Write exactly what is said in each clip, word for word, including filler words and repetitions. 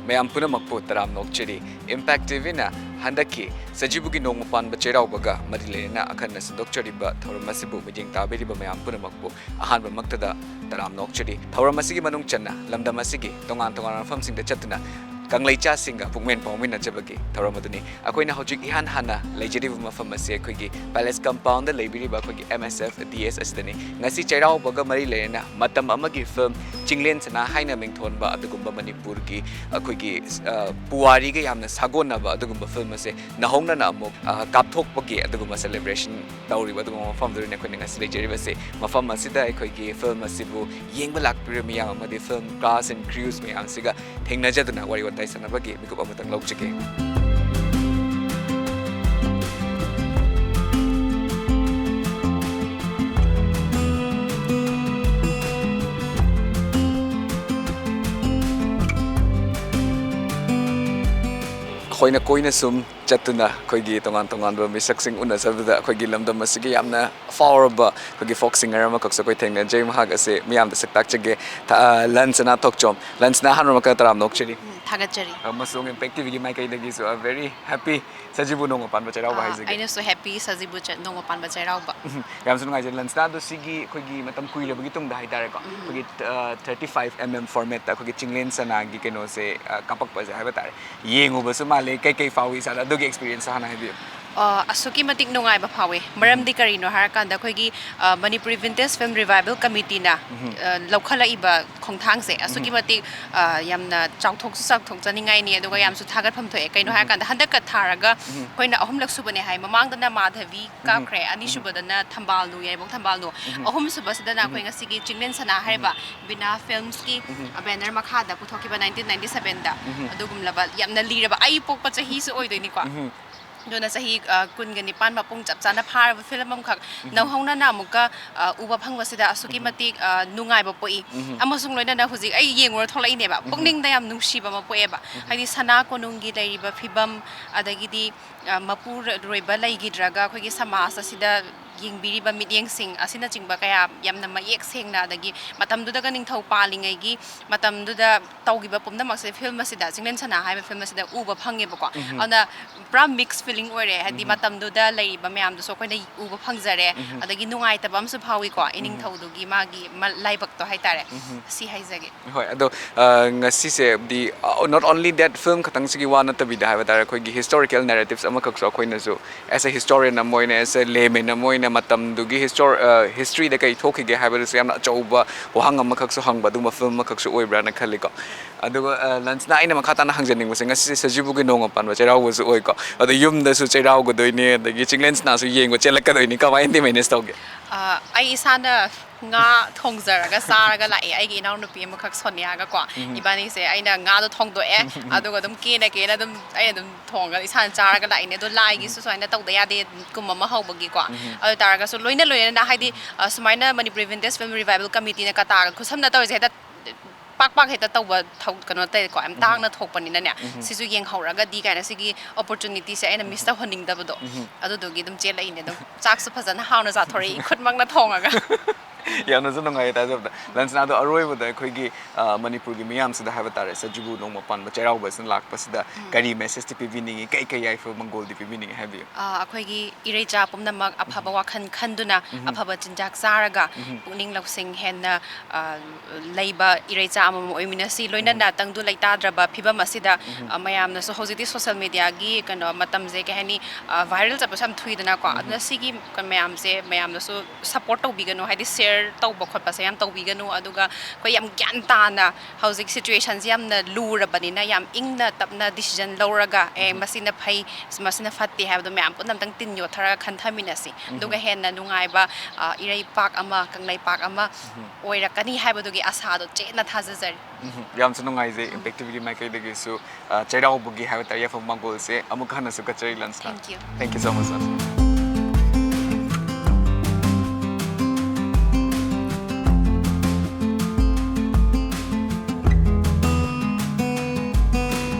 ꯃꯌꯥꯝ ꯄꯨꯝꯅꯃꯛꯄꯨ ꯇꯔꯥꯝꯅ ꯑꯣꯛꯆꯔꯤ꯫ Impact ꯇꯤ ꯚꯤꯅ ꯍꯟꯗꯛꯀꯤ ꯁꯖꯤꯕꯨꯒꯤ ꯅꯣꯡꯃ ꯄꯥꯟꯕ ꯆꯩꯔꯥꯎꯕꯒ ꯃꯔꯤ ꯂꯩꯅꯅ ꯑꯈꯟꯅ ꯁꯟꯗꯣꯛꯆꯔꯤꯕ ꯊꯧꯔꯝ ꯑꯁꯤꯕꯨ ꯃꯤꯠꯌꯦꯡ ꯇꯥꯕꯤꯔꯤꯕ ꯃꯌꯥꯝ ꯄꯨꯝꯅꯃꯛꯄꯨ ꯑꯍꯥꯟꯕꯃꯛꯇꯗ ꯇꯔꯥꯝꯅ ꯑꯣꯛꯆꯔꯤ꯫ ꯊꯧꯔꯝ ꯑꯁꯤꯒꯤ ꯃꯅꯨꯡ ꯆꯟꯅ ꯂꯝꯗꯝ ꯑꯁꯤꯒꯤ ꯇꯣꯉꯥꯟ ꯇꯣꯉꯥꯟꯕ ꯃꯐꯝꯁꯤꯡꯗ ꯆꯠꯇꯨꯅ ꯀꯪꯂꯩꯆꯥꯁꯤꯡꯒ ꯄꯨꯛꯃꯦꯟ ꯄꯥꯎꯃꯤꯟꯅꯖꯕꯒꯤ ꯊꯧꯔꯝ ꯑꯗꯨꯅꯤ꯫ ꯑꯩꯈꯣꯏꯅ ꯍꯧꯖꯤꯛ ꯏꯍꯥꯟ ꯍꯥꯟꯅ ꯂꯩꯖꯔꯤꯕ ꯃꯐꯝ ꯑꯁꯤ ꯑꯩꯈꯣꯏꯒꯤ Palace Compound ꯗ ꯂꯩꯕꯤꯔꯤꯕ ꯑꯩꯈꯣꯏꯒꯤ M S F D S ꯑꯁꯤꯗꯅꯤ꯫ ꯉꯁꯤ ꯆꯩꯔꯥꯎꯕꯒ ꯃꯔꯤ ꯂꯩꯅꯅ ꯃꯇꯝ ꯑꯃꯒꯤ ꯐꯤꯂꯝ ꯆꯤꯡꯂꯦꯟ ꯁꯅꯥ ꯍꯥꯏꯅ ꯃꯤꯡꯊꯣꯟꯕ ꯑꯗꯨꯒꯨꯝꯕ ꯃꯅꯤꯄꯨꯔꯒꯤ ꯑꯩꯈꯣꯏꯒꯤ, ꯑ, ꯄꯨꯋꯥꯔꯤꯒ ꯌꯥꯝꯅ ꯁꯥꯒꯣꯟꯅꯕ ꯑꯗꯨꯒꯨꯝꯕ ꯐꯤꯂꯝ ꯑꯁꯦ ꯅꯧꯍꯧꯅꯅ ꯑꯃꯨꯛ, ꯑ, ꯀꯥꯞꯊꯣꯛꯄꯒꯤ ꯑꯗꯨꯒꯨꯝꯕ celebration ꯇꯧꯔꯤꯕ ꯑꯗꯨꯒꯨꯝꯕ ꯃꯐꯝꯗꯨꯗꯅꯤ ꯑꯩꯈꯣꯏꯅ ꯉꯁꯤ ꯂꯩꯖꯔꯤꯕꯁꯦ꯫ ꯃꯐꯝ ꯑꯁꯤꯗ ꯑꯩꯈꯣꯏꯒꯤ ꯐꯤꯂꯝ ꯑꯁꯤꯕꯨ ꯌꯦꯡꯕ ꯂꯥꯛꯄꯤꯔꯤꯕ ꯃꯤꯌꯥꯝ ꯑꯃꯗꯤ ꯐꯤꯂꯝ cast and crews ꯃꯌꯥꯝꯁꯤꯒ ꯊꯦꯡꯅꯖꯗꯨꯅ ꯋꯥꯔꯤ ꯋꯥꯇꯥꯏ ꯁꯥꯟꯅꯕꯒꯤ ꯃꯤꯀꯨꯞ ꯑꯃꯇꯪ ꯂꯧꯖꯒꯦ꯫ ꯑꯩꯈꯣꯏꯅ ꯀꯣꯏꯅ ꯁꯨꯝ ꯆꯠꯇꯨꯅ ꯑꯩꯈꯣꯏꯒꯤ ꯇꯣꯉꯥꯟ ꯇꯣꯉꯥꯟꯕ ꯃꯤꯁꯛꯁꯤꯡ ꯎꯅꯖꯕꯗ ꯑꯩꯈꯣꯏꯒꯤ ꯂꯝꯗꯝ ꯑꯁꯤꯒꯤ ꯌꯥꯝꯅ ꯐꯥꯎꯔꯕ ꯑꯩꯈꯣꯏꯒꯤ folk singer ꯑꯃꯈꯛꯁꯨ ꯑꯩꯈꯣꯏ ꯊꯦꯡꯅꯖꯩ꯫ ꯃꯍꯥꯛ ꯑꯁꯦ ꯃꯤꯌꯥꯝꯗ ꯁꯛ ꯇꯥꯛꯆꯒꯦ꯫ ꯊ-, ꯑ, ꯂꯟꯁꯅꯥ ꯊꯣꯛꯆꯣꯝ꯫ ꯂꯟꯁꯅꯥ, ꯑꯍꯥꯟꯕ ꯃꯛꯇꯗ ꯇꯔꯥꯝꯅ ꯑꯣꯛꯆꯔꯤ꯫ ꯎꯝ, ꯊꯥꯒꯠꯆꯔꯤ꯫ ꯑꯃꯁꯨꯡ Impact ꯇꯤ ꯚꯤꯒꯤ ꯃꯥꯏꯀꯩꯗꯒꯤꯁꯨ a very happy ꯁꯖꯤꯕꯨ ꯅꯣꯡꯃ ꯄꯥꯟꯕ ꯆꯩꯔꯥꯎꯕ ꯑꯥ, ꯍꯥꯏꯖꯒꯦ꯫ ꯑꯩꯅꯁꯨ happy ꯁꯖꯤꯕꯨ ꯆ-, ꯅꯣꯡꯃ ꯄꯥꯟꯕ ꯆꯩꯔꯥꯎꯕ꯫ ꯎꯝ, ꯌꯥꯝꯁꯨ ꯅꯨꯡꯉꯥꯏꯖꯔꯦ꯫ ꯂꯟꯁꯅꯥ ꯑꯗꯣ ꯁꯤꯒꯤ ꯑꯩꯈꯣꯏꯒꯤ ꯃꯇꯝ ꯀꯨꯏꯔꯕꯒꯤ ꯇꯨꯡꯗ ꯍꯥꯏꯇꯥꯔꯦꯀꯣ, ꯎꯝ꯫ ꯑꯩꯈꯣꯏꯒꯤ, ꯑ, thirty five M M format ꯇ ꯑꯩꯈꯣꯏꯒꯤ ꯆꯤꯡꯂꯦꯟ ꯁꯅꯥꯒꯤ ꯀꯩꯅꯣꯁꯦ, ꯑ, ꯀꯥꯞꯄꯛꯄꯁꯦ ꯍꯥꯏꯕ ꯇꯥꯔꯦ꯫ ꯌꯦꯡꯉꯨꯕꯁꯨ ꯃꯥꯜꯂꯦ꯫ ꯀꯩꯀꯩ ꯐꯥꯎꯏ ꯏꯁꯥꯗ? ꯑꯗꯨꯒꯤ experience ꯇꯣ ꯍꯥꯟꯅ ꯍꯥꯏꯕꯤꯌꯨ꯫ ꯑ, ꯑꯁꯨꯛꯀꯤ ꯃꯇꯤꯛ ꯅꯨꯡꯉꯥꯏꯕ ꯐꯥꯎꯏ꯫ ꯃꯔꯝꯗꯤ ꯎꯝ꯫ ꯀꯔꯤꯅꯣ ꯍꯥꯏꯔꯀꯥꯟꯗ ꯑꯩꯈꯣꯏꯒꯤ, ꯑ, Manipuri Vintage Film Revival Committee ꯅ, ꯎꯝ꯫ ꯑ, ꯂꯧꯈꯠꯂꯛꯏꯕ ꯈꯣꯡꯊꯥꯡꯁꯦ ꯑꯁꯨꯛꯀꯤ ꯎꯝ꯫ ꯃꯇꯤꯛ, ꯑ, ꯌꯥꯝꯅ ꯆꯥꯎꯊꯣꯛꯁꯨ ꯆꯥꯎꯊꯣꯛꯆꯅꯤꯡꯉꯥꯏꯅꯤ, ꯑꯗꯨꯒ ꯎꯝ꯫ ꯌꯥꯝꯁꯨ ꯊꯥꯒꯠꯐꯝ ꯊꯣꯛꯑꯦ꯫ ꯀꯩꯅꯣ ꯎꯝ꯫ ꯍꯥꯏꯔꯀꯥꯟꯗ ꯍꯟꯗꯛꯀ ꯊꯥꯔꯒ ꯎꯝ꯫ ꯑꯩꯈꯣꯏꯅ ꯑꯍꯨꯝꯂꯛ ꯁꯨꯕꯅꯦ ꯍꯥꯏ꯫ ꯃꯃꯥꯡꯗꯅ ꯃꯥꯙꯕꯤ ꯎꯝ꯫ ꯀꯥꯞꯈ꯭ꯔꯦ, ꯎꯝ꯫ ꯑꯅꯤꯁꯨꯕꯗꯅ ꯊꯝꯕꯥꯜꯅꯨ, ꯌꯥꯏꯔꯤꯄꯣꯛ ꯊꯝꯕꯥꯜꯅꯨ, ꯎꯝ꯫ ꯑꯍꯨꯝꯁꯨꯕꯁꯤꯗꯅ ꯎꯝ꯫ ꯑꯩꯈꯣꯏ ꯉꯁꯤꯒꯤ ꯆꯤꯡꯂꯦꯟ ꯁꯅꯥ ꯎꯝ꯫ ꯍꯥꯏꯔꯤꯕ ꯕꯤꯅꯥ ꯐꯤꯜꯝꯁꯀꯤ ꯎꯝ꯫ banner ꯃꯈꯥꯗ ꯄꯨꯊꯣꯛꯈꯤꯕ nineteen ninety seven ꯗ ꯎꯝ꯫ ꯑꯗꯨꯒꯨꯝꯂꯕ ꯌꯥꯝꯅ ꯂꯤꯔꯕ, ꯑꯩ ꯄꯣꯛꯄ ꯆꯍꯤꯁꯨ ꯑꯣꯏꯗꯣꯏꯅꯤꯀꯣ꯫ ꯎꯝ꯫ ꯑꯗꯨꯅ ꯆꯍꯤ, ꯑ, ꯀꯨꯟꯒ ꯅꯤꯄꯥꯟ ꯃꯄꯨꯡ ꯆꯞ ꯆꯥꯅ ꯐꯥꯔꯕ ꯐꯤꯂꯝ ꯑꯃꯈꯛ ꯎꯝ꯫ ꯅꯧꯍꯧꯅꯅ ꯑꯃꯨꯛꯀ, ꯑ, ꯎꯕ ꯐꯪꯕꯁꯤꯗ ꯑꯁꯨꯛꯀꯤ ꯎꯝ꯫ ꯃꯇꯤꯛ, ꯑ, ꯅꯨꯡꯉꯥꯏꯕ ꯄꯣꯛꯏ꯫ ꯎꯝ꯫ ꯑꯃꯁꯨꯡ ꯂꯣꯏꯅꯅ ꯍꯧꯖꯤꯛ ꯑꯩ ꯌꯦꯡꯉꯨꯔ ꯊꯣꯛꯂꯛꯏꯅꯦꯕ꯫ ꯎꯝ꯫ ꯄꯨꯛꯅꯤꯡꯗ ꯌꯥꯝ ꯅꯨꯡꯁꯤꯕ ꯑꯃ ꯄꯣꯛꯑꯦꯕ꯫ ꯎꯝ꯫ ꯍꯥꯏꯗꯤ ꯁꯅꯥ ꯀꯣꯅꯨꯡꯒꯤ ꯂꯩꯔꯤꯕ ꯐꯤꯕꯝ, ꯑꯗꯒꯤꯗꯤ, ꯑ, ꯃꯄꯨꯔꯣꯏꯕ ꯂꯩꯈꯤꯗ꯭ꯔꯒ ꯑꯩꯈꯣꯏꯒꯤ ꯁꯃꯥꯖ ꯑꯁꯤꯗ ꯌꯦꯡꯕꯤꯔꯤꯕ ꯃꯤꯠꯌꯦꯡꯁꯤꯡ ꯑꯁꯤꯅꯆꯤꯡꯕ ꯀꯌꯥ ꯌꯥꯝꯅ ꯃꯌꯦꯛ ꯁꯦꯡꯅ, ꯑꯗꯒꯤ ꯃꯇꯝꯗꯨꯗꯒ ꯅꯤꯡꯊꯧ ꯄꯥꯜꯂꯤꯉꯩꯒꯤ ꯃꯇꯝꯗꯨꯗ ꯇꯧꯈꯤꯕ ꯄꯨꯝꯅꯃꯛꯁꯦ ꯐꯤꯂꯝ ꯑꯁꯤꯗ, ꯆꯤꯡꯂꯦꯟ ꯁꯅꯥ ꯍꯥꯏꯕ ꯐꯤꯂꯝ ꯑꯁꯤꯗ ꯎꯕ ꯐꯪꯉꯦꯕꯀꯣ꯫ ꯑꯗꯨꯅ ꯄꯨꯔꯥ ꯃꯤꯛꯁ ꯐꯤꯂꯤꯡ ꯑꯣꯏꯔꯦ, ꯍꯥꯏꯗꯤ ꯃꯇꯝꯗꯨꯗ ꯂꯩꯔꯤꯕ ꯃꯌꯥꯝꯗꯨꯁꯨ ꯑꯩꯈꯣꯏꯅ ꯎꯕ ꯐꯪꯖꯔꯦ꯫ ꯑꯗꯒꯤ ꯅꯨꯡꯉꯥꯏꯇꯕ ꯑꯃꯁꯨ ꯐꯥꯎꯏꯀꯣ, ꯏꯅꯤꯡꯊꯧꯗꯨꯒꯤ ꯃꯥꯒꯤ ꯃ- ꯂꯥꯏꯕꯛꯇꯣ ꯍꯥꯏꯇꯥꯔꯦ꯫ ꯁꯤ ꯍꯥꯏꯖꯒꯦ꯫ ꯍꯣꯏ, ꯑꯗꯣ, ꯑ, ꯉꯁꯤꯁꯦ ꯗꯤ, ꯑ, not only that, ꯐꯤꯂꯝ ꯈꯛꯇꯪꯁꯤꯒꯤ ꯋꯥ ꯅꯠꯇꯕꯤꯗ ꯍꯥꯏꯕ ꯇꯥꯔꯦ, ꯑꯩꯈꯣꯏꯒꯤ ꯍꯤꯁꯇꯣꯔꯤꯀꯦꯜ ꯅꯦꯔꯦꯇꯤꯞꯁ ꯑꯃꯈꯛꯁꯨ ꯑꯩꯈꯣꯏꯅꯁꯨ as a historian ꯑꯃ ꯑꯣꯏꯅ, as a layman ꯑꯃ ꯑꯣꯏꯅ ꯃꯇꯝꯗꯨꯒꯤ ꯍꯤꯁꯇꯣꯔ-, ꯑ, ꯍꯤꯁꯇ꯭ꯔꯤꯗ ꯀꯩ ꯊꯣꯛꯈꯤꯒꯦ ꯍꯥꯏꯕꯗꯨꯁꯨ ꯌꯥꯝꯅ ꯑꯆꯧꯕ ꯋꯥꯍꯪ ꯑꯃꯈꯛꯁꯨ ꯍꯪꯕ ꯑꯗꯨꯒꯨꯝꯕ ꯐꯤꯂꯝ ꯑꯃꯈꯛꯁꯨ ꯑꯣꯏꯕ꯭ꯔꯥꯅ ꯈꯜꯂꯤꯀꯣ꯫ ꯑꯗꯨꯒ, ꯑ, ꯂꯟꯁꯅꯥ, ꯑꯩꯅ ꯃꯈꯥ ꯇꯥꯅ ꯍꯪꯖꯅꯤꯡꯕꯁꯦ, ꯉꯁꯤꯁꯦ ꯁꯖꯤꯕꯨꯒꯤ ꯅꯣꯡꯃ ꯄꯥꯟꯕ ꯆꯩꯔꯥꯎꯕꯁꯨ ꯑꯣꯏꯀꯣ, ꯑꯗꯣ ꯌꯨꯝꯗꯁꯨ ꯆꯩꯔꯥꯎꯒꯗꯣꯏꯅꯦ, ꯑꯗꯒꯤ ꯆꯤꯡꯂꯦꯟ ꯁꯅꯥꯁꯨ ꯌꯦꯡꯕ ꯆꯦꯜꯂꯛꯀꯗꯣꯏꯅꯤ, ꯀꯃꯥꯏꯅꯗꯤ ꯃꯦꯅꯦꯖ ꯇꯧꯒꯦ? ꯑ, ꯑꯩ ꯏꯁꯥꯅ ꯉꯥ ꯊꯣꯡꯖꯔꯒ ꯆꯥꯔꯒ ꯂꯥꯛꯑꯦ꯫ ꯑꯩꯒꯤ ꯏꯅꯥꯎꯅꯨꯄꯤ ꯑꯃꯈꯛ ꯁꯣꯅꯤꯌꯥꯒꯀꯣ, ꯏꯕꯥꯅꯤꯁꯦ ꯑꯩꯅ ꯉꯥꯗꯣ ꯊꯣꯡꯗꯣꯛꯑꯦ, ꯑꯗꯨꯒ ꯑꯗꯨꯝ ꯀꯦꯅ ꯀꯦꯅ ꯑꯗꯨꯝ ꯑꯩꯅ ꯑꯗꯨꯝ ꯊꯣꯡꯉꯒ ꯏꯁꯥꯅ ꯆꯥꯔꯒ ꯂꯥꯛꯏꯅꯦ꯫ ꯑꯗꯣ ꯂꯥꯏꯒꯤꯁꯨ ꯁꯨꯃꯥꯏꯅ ꯇꯧꯗ ꯌꯥꯗꯦ ꯀꯨꯝ ꯑꯃ ꯍꯧꯕꯒꯤꯀꯣ꯫ ꯑꯗꯨ ꯇꯥꯔꯒꯁꯨ ꯂꯣꯏꯅ ꯂꯣꯏꯅꯅ ꯍꯥꯏꯗꯤ, ꯑ, ꯁꯨꯃꯥꯏꯅ ꯃꯅꯤꯄꯨꯔꯤ ꯚꯤꯟꯇꯦꯖ ꯐꯤꯂꯝ ꯔꯤꯚꯥꯏꯕꯦꯜ ꯀꯃꯤꯇꯤꯅ ꯀꯇꯥꯒ ꯈꯨꯠꯁꯝꯅ ꯇꯧꯔꯤꯁꯦ ꯍꯦꯛꯇ ꯄꯥꯛ ꯄꯥꯛ ꯍꯦꯛꯇ ꯇꯧꯕ ꯊꯧ-, ꯀꯩꯅꯣ ꯇꯧꯋꯦꯀꯣ, ꯌꯥꯝ ꯇꯥꯡꯅ ꯊꯣꯛꯄꯅꯤꯅꯅꯦ꯫ ꯁꯤꯁꯨ ꯌꯦꯡꯍꯧꯔꯒꯗꯤ ꯀꯥꯏꯅ ꯁꯤꯒꯤ ꯑꯣꯄꯣꯔꯆꯨꯅꯤꯇꯤꯁꯦ ꯑꯩꯅ ꯃꯤꯁ ꯇꯧꯍꯟꯅꯤꯡꯗꯕꯗꯣ, ꯑꯗꯨꯗꯨꯒꯤ ꯑꯗꯨꯝ ꯆꯦꯜꯂꯛꯏꯅꯦ꯫ ꯑꯗꯨꯝ ꯆꯥꯛꯁꯨ ꯐꯖꯅ ꯍꯥꯎꯅ ꯆꯥꯊꯣꯔꯛꯏ, ꯈꯨꯠꯃꯛꯅ ꯊꯣꯡꯉꯒ꯫ ꯌꯥꯝꯅꯁꯨ ꯅꯨꯡꯉꯥꯏꯌꯦ ꯇꯥꯖꯕꯗ꯫ ꯂꯟꯁꯅꯥꯗꯣ, ꯑꯔꯣꯏꯕꯗ ꯑꯩꯈꯣꯏꯒꯤ, ꯑ, ꯃꯅꯤꯄꯨꯔꯒꯤ ꯃꯤꯌꯥꯝꯁꯤꯗ ꯍꯥꯏꯕ ꯇꯥꯔꯦ, ꯁꯖꯤꯕꯨ ꯅꯣꯡꯃ ꯄꯥꯟꯕ ꯆꯩꯔꯥꯎꯕꯁꯤꯅ ꯂꯥꯛꯄꯁꯤꯗ ꯀꯔꯤ ꯃꯦꯁꯦꯖꯇꯤ ꯄꯤꯕꯤꯅꯤꯡꯉꯤ, ꯀꯩ ꯀꯩ ꯌꯥꯏꯐ ꯃꯪꯒꯣꯜꯗꯤ ꯄꯤꯕꯤꯅꯤꯡꯉꯤ ꯍꯥꯏꯕꯤꯌꯨ꯫ ꯑ, ꯑꯩꯈꯣꯏꯒꯤ ꯏꯔꯩꯆꯥ ꯄꯨꯝꯅꯃꯛ ꯑꯐꯕ ꯋꯥꯈꯜ ꯈꯟꯗꯨꯅ, ꯑꯐꯕ ꯆꯤꯟꯖꯥꯛ ꯆꯥꯔꯒ, ꯄꯨꯛꯅꯤꯡ ꯂꯧꯁꯤꯡ ꯍꯦꯟꯅ, ꯑ, ꯂꯩꯕ ꯏꯔꯩꯆꯥ ꯑꯃꯃꯝ ꯑꯣꯏꯃꯤꯟꯅꯁꯤ꯫ ꯂꯣꯏꯅꯅ ꯇꯪꯗꯨ ꯂꯩꯇꯥꯗ꯭ꯔꯕ ꯐꯤꯕꯝ ꯑꯁꯤꯗ, ꯑ, ꯃꯌꯥꯝꯅꯁꯨ ꯍꯧꯖꯤꯛꯇꯤ ꯁꯣꯁꯦꯜ ꯃꯦꯗꯤꯌꯥꯒꯤ ꯀꯩꯅꯣ ꯃꯇꯝꯁꯦ, ꯀꯩ ꯍꯥꯏꯅꯤ, ꯑ, ꯚꯥꯏꯔꯦꯜ ꯆꯠꯄꯁꯨ ꯌꯥꯝ ꯊꯨꯏꯗꯅꯀꯣ꯫ ꯑꯗꯨꯅ ꯁꯤꯒꯤ ꯀ-, ꯃꯌꯥꯝꯁꯦ ꯃꯌꯥꯝꯅꯁꯨ ꯁꯞꯄꯣꯔꯠ ꯇꯧꯕꯤꯒꯅꯨ, ꯍꯥꯏꯗꯤ ꯁꯤꯌꯔ ꯇꯧꯕ ꯈꯣꯠꯄꯁꯦ ꯌꯥꯝ ꯇꯧꯕꯤꯒꯅꯨ꯫ ꯑꯗꯨꯒ ꯑꯩꯈꯣꯏ ꯌꯥꯝ ꯒ꯭ꯌꯥꯟ ꯇꯥꯅ, ꯍꯧꯖꯤꯛ ꯁꯤꯆꯨꯋꯦꯁꯟꯁꯦ ꯌꯥꯝꯅ ꯂꯨꯔꯕꯅꯤꯅ, ꯌꯥꯝ ꯏꯪꯅ ꯇꯞꯅ ꯗꯤꯁꯤꯖꯟ ꯂꯧꯔꯒ, "ꯑꯦ, ꯃꯁꯤꯅ ꯐꯩ, ꯃꯁꯤꯅ ꯐꯠꯇꯦ" ꯍꯥꯏꯕꯗꯣ ꯃꯌꯥꯝ ꯄꯨꯟꯅ ꯑꯝꯇꯪ ꯇꯤꯟ ꯌꯣꯠꯊꯔꯒ ꯈꯟꯊꯃꯤꯟꯅꯁꯤ꯫ ꯑꯗꯨꯒ ꯍꯦꯟꯅ ꯅꯨꯡꯉꯥꯏꯕ, ꯑ, ꯏꯔꯩꯄꯥꯛ ꯑꯃ, ꯀꯪꯂꯩꯄꯥꯛ ꯑꯃ ꯑꯣꯏꯔꯛꯀꯅꯤ ꯍꯥꯏꯕꯗꯨꯒꯤ ꯑꯁꯥꯗꯣ ꯆꯦꯠꯅ ꯊꯥꯖꯖꯔꯤ꯫ ꯎꯝ, ꯌꯥꯝꯁꯨ ꯅꯨꯡꯉꯥꯏꯖꯩ, ꯏꯝꯄꯦꯛ ꯇꯤꯚꯤꯒꯤ ꯃꯥꯏꯀꯩꯗꯒꯤꯁꯨ, ꯑ, ꯆꯩꯔꯥꯎꯕꯒꯤ ꯍꯥꯏꯕ ꯇꯥꯔꯦ, ꯌꯥꯏꯐ ꯃꯪꯒꯣꯜꯁꯦ ꯑꯃꯨꯛ ꯍꯟꯅꯁꯨ ꯀꯠꯆꯔꯤ, ꯂꯟꯁꯅꯥ꯫ Thank you. Thank you so much, ꯂꯟꯁꯅꯥ꯫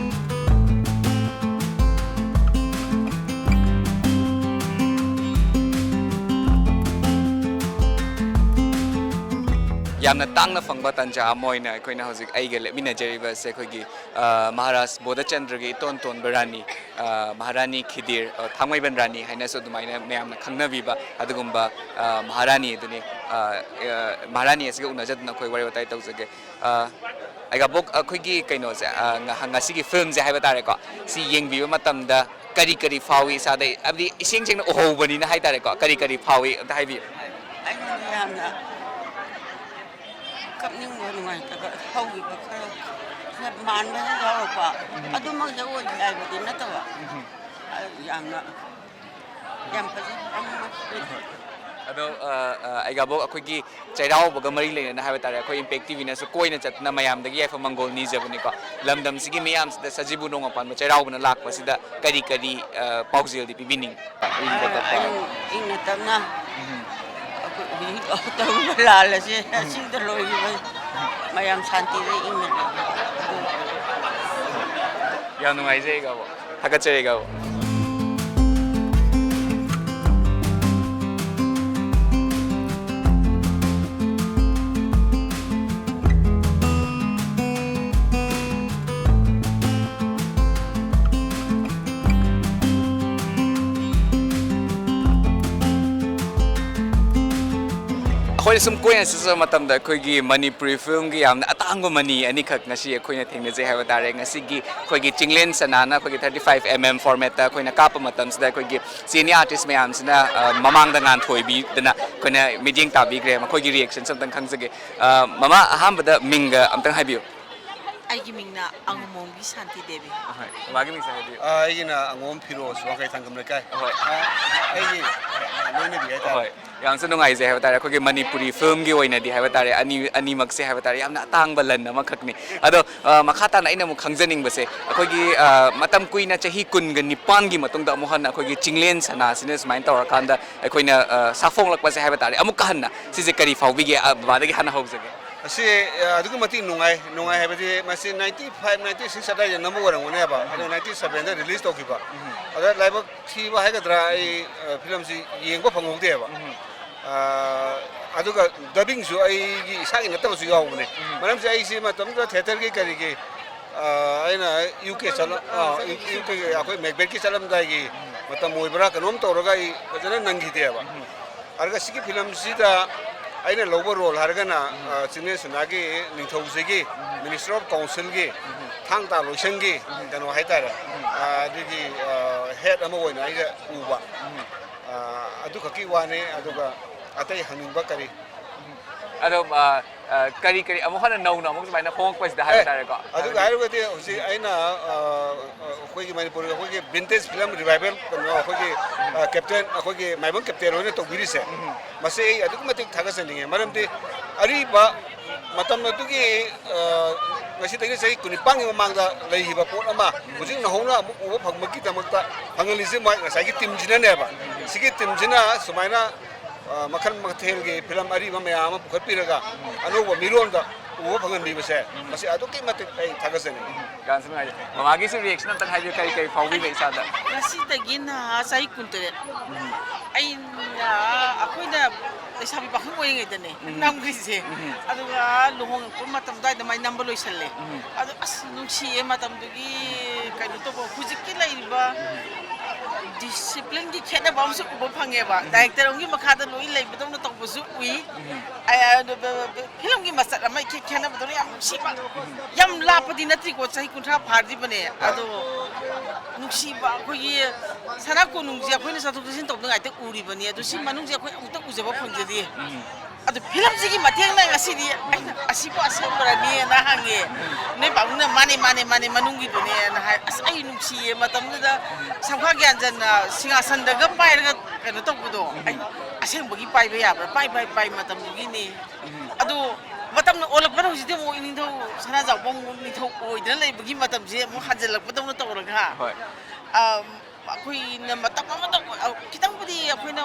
ꯌꯥꯝꯅ ꯇꯥꯡꯅ ꯐꯪꯕ ꯇꯥꯟꯖꯥ ꯑꯃ ꯑꯣꯏꯅ ꯑꯩꯈꯣꯏꯅ ꯍꯧꯖꯤꯛ ꯑꯩꯒ ꯂꯦꯞꯃꯤꯟꯅꯖꯔꯤꯕ ꯑꯁꯦ ꯑꯩꯈꯣꯏꯒꯤ, ꯑ, ꯃꯍꯥꯔꯥꯖ ꯕꯣꯙꯆꯟꯗ꯭ꯔꯒꯤ ꯏꯇꯣꯟ ꯇꯣꯟꯕ ꯔꯥꯅꯤ, ꯑ, ꯃꯍꯥꯔꯥꯅꯤ ꯈꯤꯗꯤꯔ, ꯑ, ꯊꯥꯡꯃꯩꯕꯟ ꯔꯥꯅꯤ ꯍꯥꯏꯅꯁꯨ ꯑꯗꯨꯃꯥꯏꯅ ꯃꯌꯥꯝꯅ ꯈꯪꯅꯕꯤꯕ ꯑꯗꯨꯒꯨꯝꯕ, ꯑ, ꯃꯍꯥꯔꯥꯅꯤ ꯑꯗꯨꯅꯤ꯫ ꯑ, ꯑ, ꯃꯍꯥꯔꯥꯅꯤ ꯑꯁꯤꯒ ꯎꯅꯖꯗꯨꯅ ꯑꯩꯈꯣꯏ ꯋꯥꯔꯤ ꯋꯥꯇꯥꯏ ꯇꯧꯖꯒꯦ꯫ ꯑ, ꯑꯩꯒꯥꯕꯣꯛ, ꯑꯩꯈꯣꯏꯒꯤ ꯀꯩꯅꯣꯁꯦ, ꯑ, ꯉ-, ꯉꯁꯤꯒꯤ ꯐꯤꯂꯝꯁꯦ ꯍꯥꯏꯕ ꯇꯥꯔꯦꯀꯣ, ꯁꯤ ꯌꯦꯡꯕꯤꯕ ꯃꯇꯝꯗ ꯀꯔꯤ ꯀꯔꯤ ꯐꯥꯎꯏ ꯏꯁꯥꯗ? ꯍꯥꯏꯕꯗꯤ ꯏꯁꯦꯡ ꯁꯦꯡꯅ ꯎꯍꯧꯕꯅꯤꯅ ꯍꯥꯏ ꯇꯥꯔꯦꯀꯣ, ꯀꯔꯤ ꯀꯔꯤ ꯐꯥꯎꯏ ꯑꯝꯇ ꯍꯥꯏꯕꯤꯌꯨ꯫ ꯑꯩꯉꯣꯟꯗ ꯌꯥꯝꯅ ꯀꯞꯅꯤꯡꯕ, ꯅꯨꯡꯉꯥꯏꯇꯕ ꯍꯧꯈꯤꯕ ꯈꯔ, ꯈꯔ ꯃꯥꯟꯕ ꯍꯦꯛ ꯌꯥꯎꯔꯛꯄ, ꯎꯝ꯫ ꯑꯗꯨꯃꯛ ꯍꯦꯛ ꯑꯣꯏꯒꯦ ꯍꯥꯏꯕꯗꯤ ꯅꯠꯇꯕ꯫ ꯎꯝ꯫ ꯑ, ꯌꯥꯝꯅ, ꯌꯥꯝ ꯐꯖꯩ꯫ ꯑꯗꯣ, ꯑ, ꯑ, ꯑꯩꯒꯥꯕꯣꯛ, ꯑꯩꯈꯣꯏꯒꯤ ꯆꯩꯔꯥꯎꯕꯒ ꯃꯔꯤ ꯂꯩꯅꯅ ꯍꯥꯏꯕ ꯇꯥꯔꯦ, ꯑꯩꯈꯣꯏ ꯏꯝꯄꯦꯛ ꯇꯤ ꯚꯤꯅꯁꯨ ꯀꯣꯏꯅ ꯆꯠꯇꯅ ꯃꯌꯥꯝꯗꯒꯤ ꯌꯥꯏꯐ ꯃꯪꯒꯣꯜ ꯅꯤꯖꯕꯅꯤꯀꯣ꯫ ꯂꯝꯗꯝꯁꯤꯒꯤ ꯃꯤꯌꯥꯝꯁꯤꯗ ꯁꯖꯤꯕꯨ ꯅꯣꯡꯃ ꯄꯥꯟꯕ ꯆꯩꯔꯥꯎꯕꯅ ꯂꯥꯛꯄꯁꯤꯗ ꯀꯔꯤ ꯀꯔꯤ, ꯑ, ꯄꯥꯎꯖꯦꯜꯗꯤ ꯄꯤꯕꯤꯅꯤꯡ? ꯏꯪꯅ ꯇꯞꯅ꯫ ꯑ, ꯏꯪ-, ꯏꯪꯅ ꯇꯞꯅ꯫ ꯎꯝ꯫ ꯑꯩꯈꯣꯏ ꯍꯧꯖꯤꯛ ꯇꯧꯔꯤꯕ ꯂꯥꯜ ꯑꯁꯦ ꯑꯁꯤꯗ ꯂꯣꯏꯈꯤꯕ, ꯃꯌꯥꯝ ꯁꯥꯟꯇꯤꯗ ꯏꯪꯅ ꯂꯩꯕ꯫ ꯌꯥꯝ ꯅꯨꯡꯉꯥꯏꯖꯩ, ꯏꯒꯥꯕꯣꯛ꯫ ꯊꯥꯒꯠꯆꯔꯤ, ꯏꯒꯥꯕꯣꯛ꯫ ꯑꯩꯈꯣꯏꯅ ꯁꯨꯝ ꯀꯣꯏꯅ ꯆꯠꯆꯕ ꯃꯇꯝꯗ ꯑꯩꯈꯣꯏꯒꯤ ꯃꯅꯤꯄꯨꯔꯤ ꯐꯤꯂꯝꯒꯤ ꯌꯥꯝꯅ ꯑꯇꯥꯡꯕ ꯃꯅꯤ ꯑꯅꯤꯈꯛ ꯉꯁꯤ ꯑꯩꯈꯣꯏꯅ ꯊꯦꯡꯅꯖꯩ ꯍꯥꯏꯕ ꯇꯥꯔꯦ꯫ ꯉꯁꯤꯒꯤ ꯑꯩꯈꯣꯏꯒꯤ ꯆꯤꯡꯂꯦꯟ ꯁꯅꯥꯅ ꯑꯩꯈꯣꯏꯒꯤ thirty five M M formatꯇ ꯑꯩꯈꯣꯏꯅ ꯀꯥꯞꯄ ꯃꯇꯝꯁꯤꯗ ꯑꯩꯈꯣꯏꯒꯤ senior artist ꯃꯌꯥꯝꯁꯤꯅ, ꯑ, ꯃꯃꯥꯡꯗ ꯉꯥꯟꯊꯣꯏꯕꯤꯗꯅ ꯑꯩꯈꯣꯏꯅ ꯃꯤꯠꯌꯦꯡ ꯇꯥꯕꯤꯈ꯭ꯔꯦ꯫ ꯃꯈꯣꯏꯒꯤ reactionꯁꯨ ꯑꯝꯇꯪ ꯈꯪꯖꯒꯦ꯫ ꯑ, ꯃꯃꯥ, ꯑꯍꯥꯟꯕꯗ ꯃꯤꯡꯒ ꯑꯝꯇꯪ ꯍꯥꯏꯕꯤꯌꯨ꯫ ꯑꯩꯒꯤ ꯃꯤꯡꯅ ꯑꯉꯝꯃꯣꯝꯕꯤ ꯁꯥꯟꯇꯤ ꯗꯦꯕꯤ꯫ ꯑꯍꯣꯏ, ꯃꯃꯥꯒꯤ ꯃꯤꯡꯁꯦ ꯍꯥꯏꯕꯤꯌꯨ꯫ ꯑꯥ, ꯑꯩꯒꯤꯅ ꯑꯉꯣꯝ ꯐꯤꯔꯣꯖ, ꯋꯥꯡꯈꯩ ꯊꯥꯡꯒꯝ ꯂꯩꯀꯥꯏ꯫ ꯑꯍꯣꯏ꯫ ꯑꯥ, ꯑꯩꯒꯤ ꯂꯣꯏꯅꯕꯤ ꯍꯥꯏꯇꯥꯔꯦ꯫ ꯑꯍꯣꯏ, ꯌꯥꯝꯁꯨ ꯅꯨꯡꯉꯥꯏꯖꯩ ꯍꯥꯏꯕ ꯇꯥꯔꯦ꯫ ꯑꯩꯈꯣꯏꯒꯤ ꯃꯅꯤꯄꯨꯔꯤ ꯐꯤꯂꯝꯒꯤ ꯑꯣꯏꯅꯗꯤ ꯍꯥꯏꯕ ꯇꯥꯔꯦ, ꯑꯅꯤ, ꯑꯅꯤꯃꯛꯁꯦ ꯍꯥꯏꯕ ꯇꯥꯔꯦ, ꯌꯥꯝꯅ ꯑꯇꯥꯡꯕ ꯂꯟ ꯑꯃꯈꯛꯅꯤ꯫ ꯑꯗꯣ, ꯑ, ꯃꯈꯥ ꯇꯥꯅ ꯑꯩꯅ ꯑꯃꯨꯛ ꯈꯪꯖꯅꯤꯡꯕꯁꯦ, ꯑꯩꯈꯣꯏꯒꯤ, ꯑ, ꯃꯇꯝ ꯀꯨꯏꯅ, ꯆꯍꯤ ꯀꯨꯟꯒ ꯅꯤꯄꯥꯟꯒꯤ ꯃꯇꯨꯡꯗ ꯑꯃꯨꯛ ꯍꯟꯅ ꯑꯩꯈꯣꯏꯒꯤ ꯆꯤꯡꯂꯦꯟ ꯁꯅꯥꯁꯤꯅ ꯁꯨꯃꯥꯏꯅ ꯇꯧꯔꯀꯥꯟꯗ ꯑꯩꯈꯣꯏꯅ, ꯑ, ꯁꯥꯐꯣꯡꯂꯛꯄꯁꯦ ꯍꯥꯏꯕ ꯇꯥꯔꯦ, ꯑꯃꯨꯛꯀ ꯍꯟꯅ ꯁꯤꯁꯦ ꯀꯔꯤ ꯐꯥꯎꯕꯤꯒꯦ? ꯑ, ꯕꯕꯥꯗꯒꯤ ꯍꯥꯟꯅ ꯍꯧꯖꯒꯦ꯫ ꯑꯁꯤ, ꯑ, ꯑꯗꯨꯛꯀꯤ ꯃꯇꯤꯛ ꯅꯨꯡꯉꯥꯏ꯫ ꯅꯨꯡꯉꯥꯏ ꯍꯥꯏꯕꯗꯤ ꯃꯁꯤ ninety five, ninety six ꯑꯗꯥꯏꯗ ꯅꯝꯕ ꯑꯣꯏꯔꯝꯒꯅꯦꯕ꯫ ꯑꯗꯣ ninety sevenꯗ release ꯇꯧꯈꯤꯕ꯫ ꯎꯝ꯫ ꯑꯗ ꯂꯥꯏꯕꯛ ꯊꯤꯕ ꯍꯥꯏꯒꯗ꯭ꯔꯥ, ꯑꯩ, ꯑ, ꯐꯤꯂꯝꯁꯤ ꯌꯦꯡꯕ ꯐꯪꯍꯧꯗꯦꯕ꯫ ꯎꯝ꯫ ꯑꯥ, ꯑꯗꯨꯒ ꯗꯕꯤꯡꯁꯨ ꯑꯩꯒꯤ ꯏꯁꯥꯒꯤ ꯅꯠꯇꯕꯁꯨ ꯌꯥꯎꯕꯅꯦ꯫ ꯎꯝ꯫ ꯃꯔꯝꯁꯦ ꯑꯩꯁꯤ ꯃꯇꯝꯗꯨꯗ ꯊꯤꯌꯦꯇꯔꯒꯤ ꯀꯔꯤꯒꯤ, ꯑꯥ, ꯑꯩꯅ ꯌꯨ ꯀꯦ ꯆꯠꯂ-, ꯑꯥ, ꯌꯨ ꯀꯦ ꯑꯩꯈꯣꯏ ꯃꯦꯛꯕꯦꯠꯀꯤ ꯆꯠꯂꯝꯗꯥꯏꯒꯤ ꯃꯇꯝ ꯑꯣꯏꯕ꯭ꯔꯥ ꯀꯩꯅꯣꯝ ꯇꯧꯔꯒ ꯑꯩ ꯐꯖꯅ ꯅꯪꯈꯤꯗꯦꯕ꯫ ꯎꯝ꯫ ꯑꯗꯨꯒ ꯁꯤꯒꯤ ꯐꯤꯂꯝꯁꯤꯗ ꯑꯩꯅ ꯂꯧꯕ ꯔꯣꯜ ꯍꯥꯏꯔꯒꯅ, ꯎꯝ꯫ ꯑꯥ, ꯆꯤꯡꯂꯦꯟ ꯁꯅꯥꯒꯤ ꯅꯤꯡꯊꯧꯁꯤꯒꯤ ꯎꯝ꯫ ꯃꯤꯅꯤꯁꯇꯔ ꯑꯣꯐ ꯀꯥꯎꯟꯁꯤꯜꯒꯤ ꯎꯝ꯫ ꯊꯥꯡ ꯇꯥ ꯂꯣꯏꯁꯪꯒꯤ ꯎꯝ꯫ ꯀꯩꯅꯣ ꯍꯥꯏꯇꯥꯔꯦ, ꯎꯝ꯫ ꯑꯥ, ꯑꯗꯨꯒꯤ, ꯑꯥ, ꯍꯦꯠ ꯑꯃ ꯑꯣꯏꯅ ꯑꯩꯅ ꯎꯕ꯫ ꯎꯝ꯫ ꯑꯥ, ꯑꯗꯨꯈꯛꯀꯤ ꯋꯥꯅꯤ, ꯑꯗꯨꯒ ꯑꯇꯩ ꯍꯪꯅꯤꯡꯕ ꯀꯔꯤ? ꯑꯗꯣ, ꯑ, ꯑ, ꯀꯔꯤ ꯀꯔꯤ ꯑꯃꯨꯛ ꯍꯟꯅ ꯅꯧꯅ ꯑꯃꯨꯛ ꯁꯨꯃꯥꯏꯅ ꯍꯣꯡꯉꯛꯄꯁꯤꯗ ꯍꯥꯏꯕ ꯑꯦ, ꯇꯥꯔꯦꯀꯣ? ꯑꯗꯨꯒ ꯍꯥꯏꯕꯗꯤ ꯍꯥꯏꯔꯒꯗꯤ ꯍꯧꯖꯤꯛ ꯑꯩꯅ, ꯑ, ꯑ, ꯑꯩꯈꯣꯏꯒꯤ ꯃꯅꯤꯄꯨꯔꯒꯤ ꯑꯩꯈꯣꯏꯒꯤ vintage film revival ꯀꯩꯅꯣ ꯑꯩꯈꯣꯏꯒꯤ, ꯑ, ꯀꯦꯞꯇꯦꯟ, ꯑꯩꯈꯣꯏꯒꯤ ꯃꯥꯏꯕꯝ ꯀꯦꯞꯇꯦꯟ ꯍꯣꯏꯅ ꯇꯧꯕꯤꯔꯤꯁꯦ, ꯎꯝ꯫ ꯃꯁꯤ ꯑꯩ ꯑꯗꯨꯛꯀꯤ ꯃꯇꯤꯛ ꯊꯥꯒꯠꯆꯅꯤꯡꯉꯦ꯫ ꯃꯔꯝꯗꯤ ꯑꯔꯤꯕ ꯃꯇꯝ ꯑꯗꯨꯒꯤ, ꯑ, ꯉꯁꯤꯗꯒꯤ ꯆꯍꯤ ꯀꯨꯟꯅꯤꯄꯥꯟꯒꯤ ꯃꯃꯥꯡꯗ ꯂꯩꯈꯤꯕ ꯄꯣꯠ ꯑꯃ ꯍꯧꯖꯤꯛ ꯅꯧꯍꯧꯅ ꯑꯃꯨꯛ ꯎꯕ ꯐꯪꯕꯒꯤꯗꯃꯛꯇ ꯐꯪꯍꯜꯂꯤꯁꯦ ꯃꯣꯏ ꯉꯁꯥꯏꯒꯤ ꯇꯤꯝꯁꯤꯅꯅꯦꯕ꯫ ꯁꯤꯒꯤ ꯇꯤꯝꯁꯤꯅ ꯁꯨꯃꯥꯏꯅ ꯑ, ꯃꯈꯜ ꯃꯊꯦꯜꯒꯤ ꯐꯤꯂꯝ ꯑꯔꯤꯕ ꯃꯌꯥꯝ ꯑꯃ ꯄꯨꯈꯠꯄꯤꯔꯒ ꯑꯅꯧꯕ ꯃꯤꯔꯣꯟꯗ ꯎꯕ ꯐꯪꯍꯟꯕꯤꯕꯁꯦ, ꯃꯁꯤ ꯑꯗꯨꯛꯀꯤ ꯃꯇꯤꯛ ꯑꯩ ꯊꯥꯒꯠꯆꯅꯤꯡꯉꯤ꯫ ꯌꯥꯝꯁꯨ ꯅꯨꯡꯉꯥꯏꯖꯩ꯫ ꯃꯃꯥꯒꯤꯁꯨ reaction ꯑꯝꯇꯪ ꯍꯥꯏꯕꯤꯌꯨ, ꯀꯔꯤ ꯀꯔꯤ ꯐꯥꯎꯕꯤꯕ ꯏꯁꯥꯗ? ꯉꯁꯤꯗꯒꯤꯅ ꯆꯍꯤ ꯀꯨꯟꯇꯔꯦꯠ꯫ ꯑꯩꯅ, ꯑꯩꯈꯣꯏꯅ ꯂꯩꯁꯥꯕꯤ ꯄꯥꯈꯪ ꯑꯣꯏꯔꯤꯉꯩꯗꯅꯦ ꯎꯝ꯫ ꯅꯝꯈ꯭ꯔꯤꯁꯦ꯫ ꯎꯝ꯫ ꯑꯗꯨꯒ ꯂꯨꯍꯣꯡꯉꯛꯄ ꯃꯇꯝ ꯑꯗꯨꯋꯥꯏꯗ ꯃꯥꯏ ꯅꯝꯕ ꯂꯣꯏꯁꯜꯂꯦ꯫ ꯎꯝ꯫ ꯑꯗꯣ ꯑꯁ, ꯅꯨꯡꯁꯤꯌꯦ ꯃꯇꯝꯗꯨꯒꯤ ꯀꯩꯅꯣ ꯇꯧꯕ꯫ ꯍꯧꯖꯤꯛꯀꯤ ꯂꯩꯔꯤꯕ disciplineꯒꯤ ꯈꯦꯠꯅꯕ ꯑꯃꯁꯨ ꯎꯕ ꯐꯪꯉꯦꯕ꯫ ꯎꯝ꯫ Director ꯑꯃꯒꯤ ꯃꯈꯥꯗ ꯂꯣꯏ ꯂꯩꯕꯗꯧꯅ ꯇꯧꯕꯁꯨ ꯎꯏ꯫ ꯎꯝ꯫ ꯑ, ꯑ, ꯕ-, ꯕ-, ꯕ-, ꯐꯤꯂꯝꯒꯤ ꯃꯆꯠ ꯑꯃ ꯏꯈꯦ ꯈꯦꯠꯅꯕꯗꯧꯅ ꯌꯥꯝ ꯅꯨꯡꯁꯤꯕ꯫ ꯎꯝ꯫ ꯌꯥꯝ ꯂꯥꯞꯄꯗꯤ ꯅꯠꯇ꯭ꯔꯤꯀꯣ, ꯆꯍꯤ ꯀꯨꯟꯊ꯭ꯔꯥ ꯐꯥꯗ꯭ꯔꯤꯕꯅꯦ꯫ ꯑꯗꯣ ꯅꯨꯡꯁꯤꯕ ꯑꯩꯈꯣꯏꯒꯤ ꯁꯅꯥ ꯀꯣꯅꯨꯡꯁꯦ ꯑꯩꯈꯣꯏꯅ ꯆꯠꯊꯣꯛ ꯆꯠꯁꯤꯟ ꯇꯧꯅꯉꯥꯏꯗ ꯎꯔꯤꯕꯅꯤ꯫ ꯑꯗꯨ ꯁꯤ ꯃꯅꯨꯡꯁꯦ ꯑꯩꯈꯣꯏ ꯑꯃꯨꯛꯇ ꯎꯖꯕ ꯐꯪꯖꯗꯦ꯫ ꯎꯝ꯫ ꯑꯗꯨ ꯐꯤꯂꯝꯁꯤꯒꯤ ꯃꯇꯦꯡꯅ ꯉꯁꯤꯗꯤ ꯑꯩꯅ ꯑꯁꯤꯕꯨ ꯑꯁꯦꯡꯕꯔꯅꯦꯅ ꯍꯪꯉꯦ꯫ ꯅꯣꯏ ꯄꯥꯕꯨꯡꯅ "ꯃꯥꯅꯦ, ꯃꯥꯅꯦ, ꯃꯥꯅꯦ, ꯃꯅꯨꯡꯒꯤꯗꯨꯅꯦꯅ" ꯍꯥꯏ꯫ ꯑꯁ, ꯑꯩ ꯅꯨꯡꯁꯤꯌꯦ ꯃꯇꯝꯗꯨꯗ ꯁꯝꯈꯥ ꯒ꯭ꯌꯥꯟꯆꯟꯅ ꯁꯤꯡꯍꯥꯁꯟꯗꯒ ꯄꯥꯏꯔꯒ ꯀꯩꯅꯣ ꯇꯧꯕꯗꯣ꯫ ꯑꯩ ꯑꯁꯦꯡꯕꯒꯤ ꯄꯥꯏꯕ ꯌꯥꯕ꯭ꯔꯥ? ꯄꯥꯏ, ꯄꯥꯏ, ꯄꯥꯏ ꯃꯇꯝꯗꯨꯒꯤꯅꯦ꯫ ꯎꯝ꯫ ꯑꯗꯨ ꯃꯇꯝꯅ ꯑꯣꯜꯂꯛꯄꯅ ꯍꯧꯖꯤꯛꯇꯤ ꯑꯃꯨꯛ ꯏꯅꯤꯡꯊꯧ ꯁꯅꯥꯖꯥꯎꯕ ꯑꯃꯨꯛ ꯅꯤꯡꯊꯧ ꯑꯣꯏꯗꯅ ꯂꯩꯕꯒꯤ ꯃꯇꯝꯁꯦ ꯑꯃꯨꯛ ꯍꯟꯖꯤꯜꯂꯛꯄꯗꯧꯅ ꯇꯧꯔꯒ꯫ ꯍꯣꯏ꯫ ꯑꯝ, ꯑꯩꯈꯣꯏꯅ ꯃꯇꯝ ꯑꯃꯗ, ꯑ, ꯈꯤꯇꯪꯕꯨꯗꯤ ꯑꯩꯈꯣꯏꯅ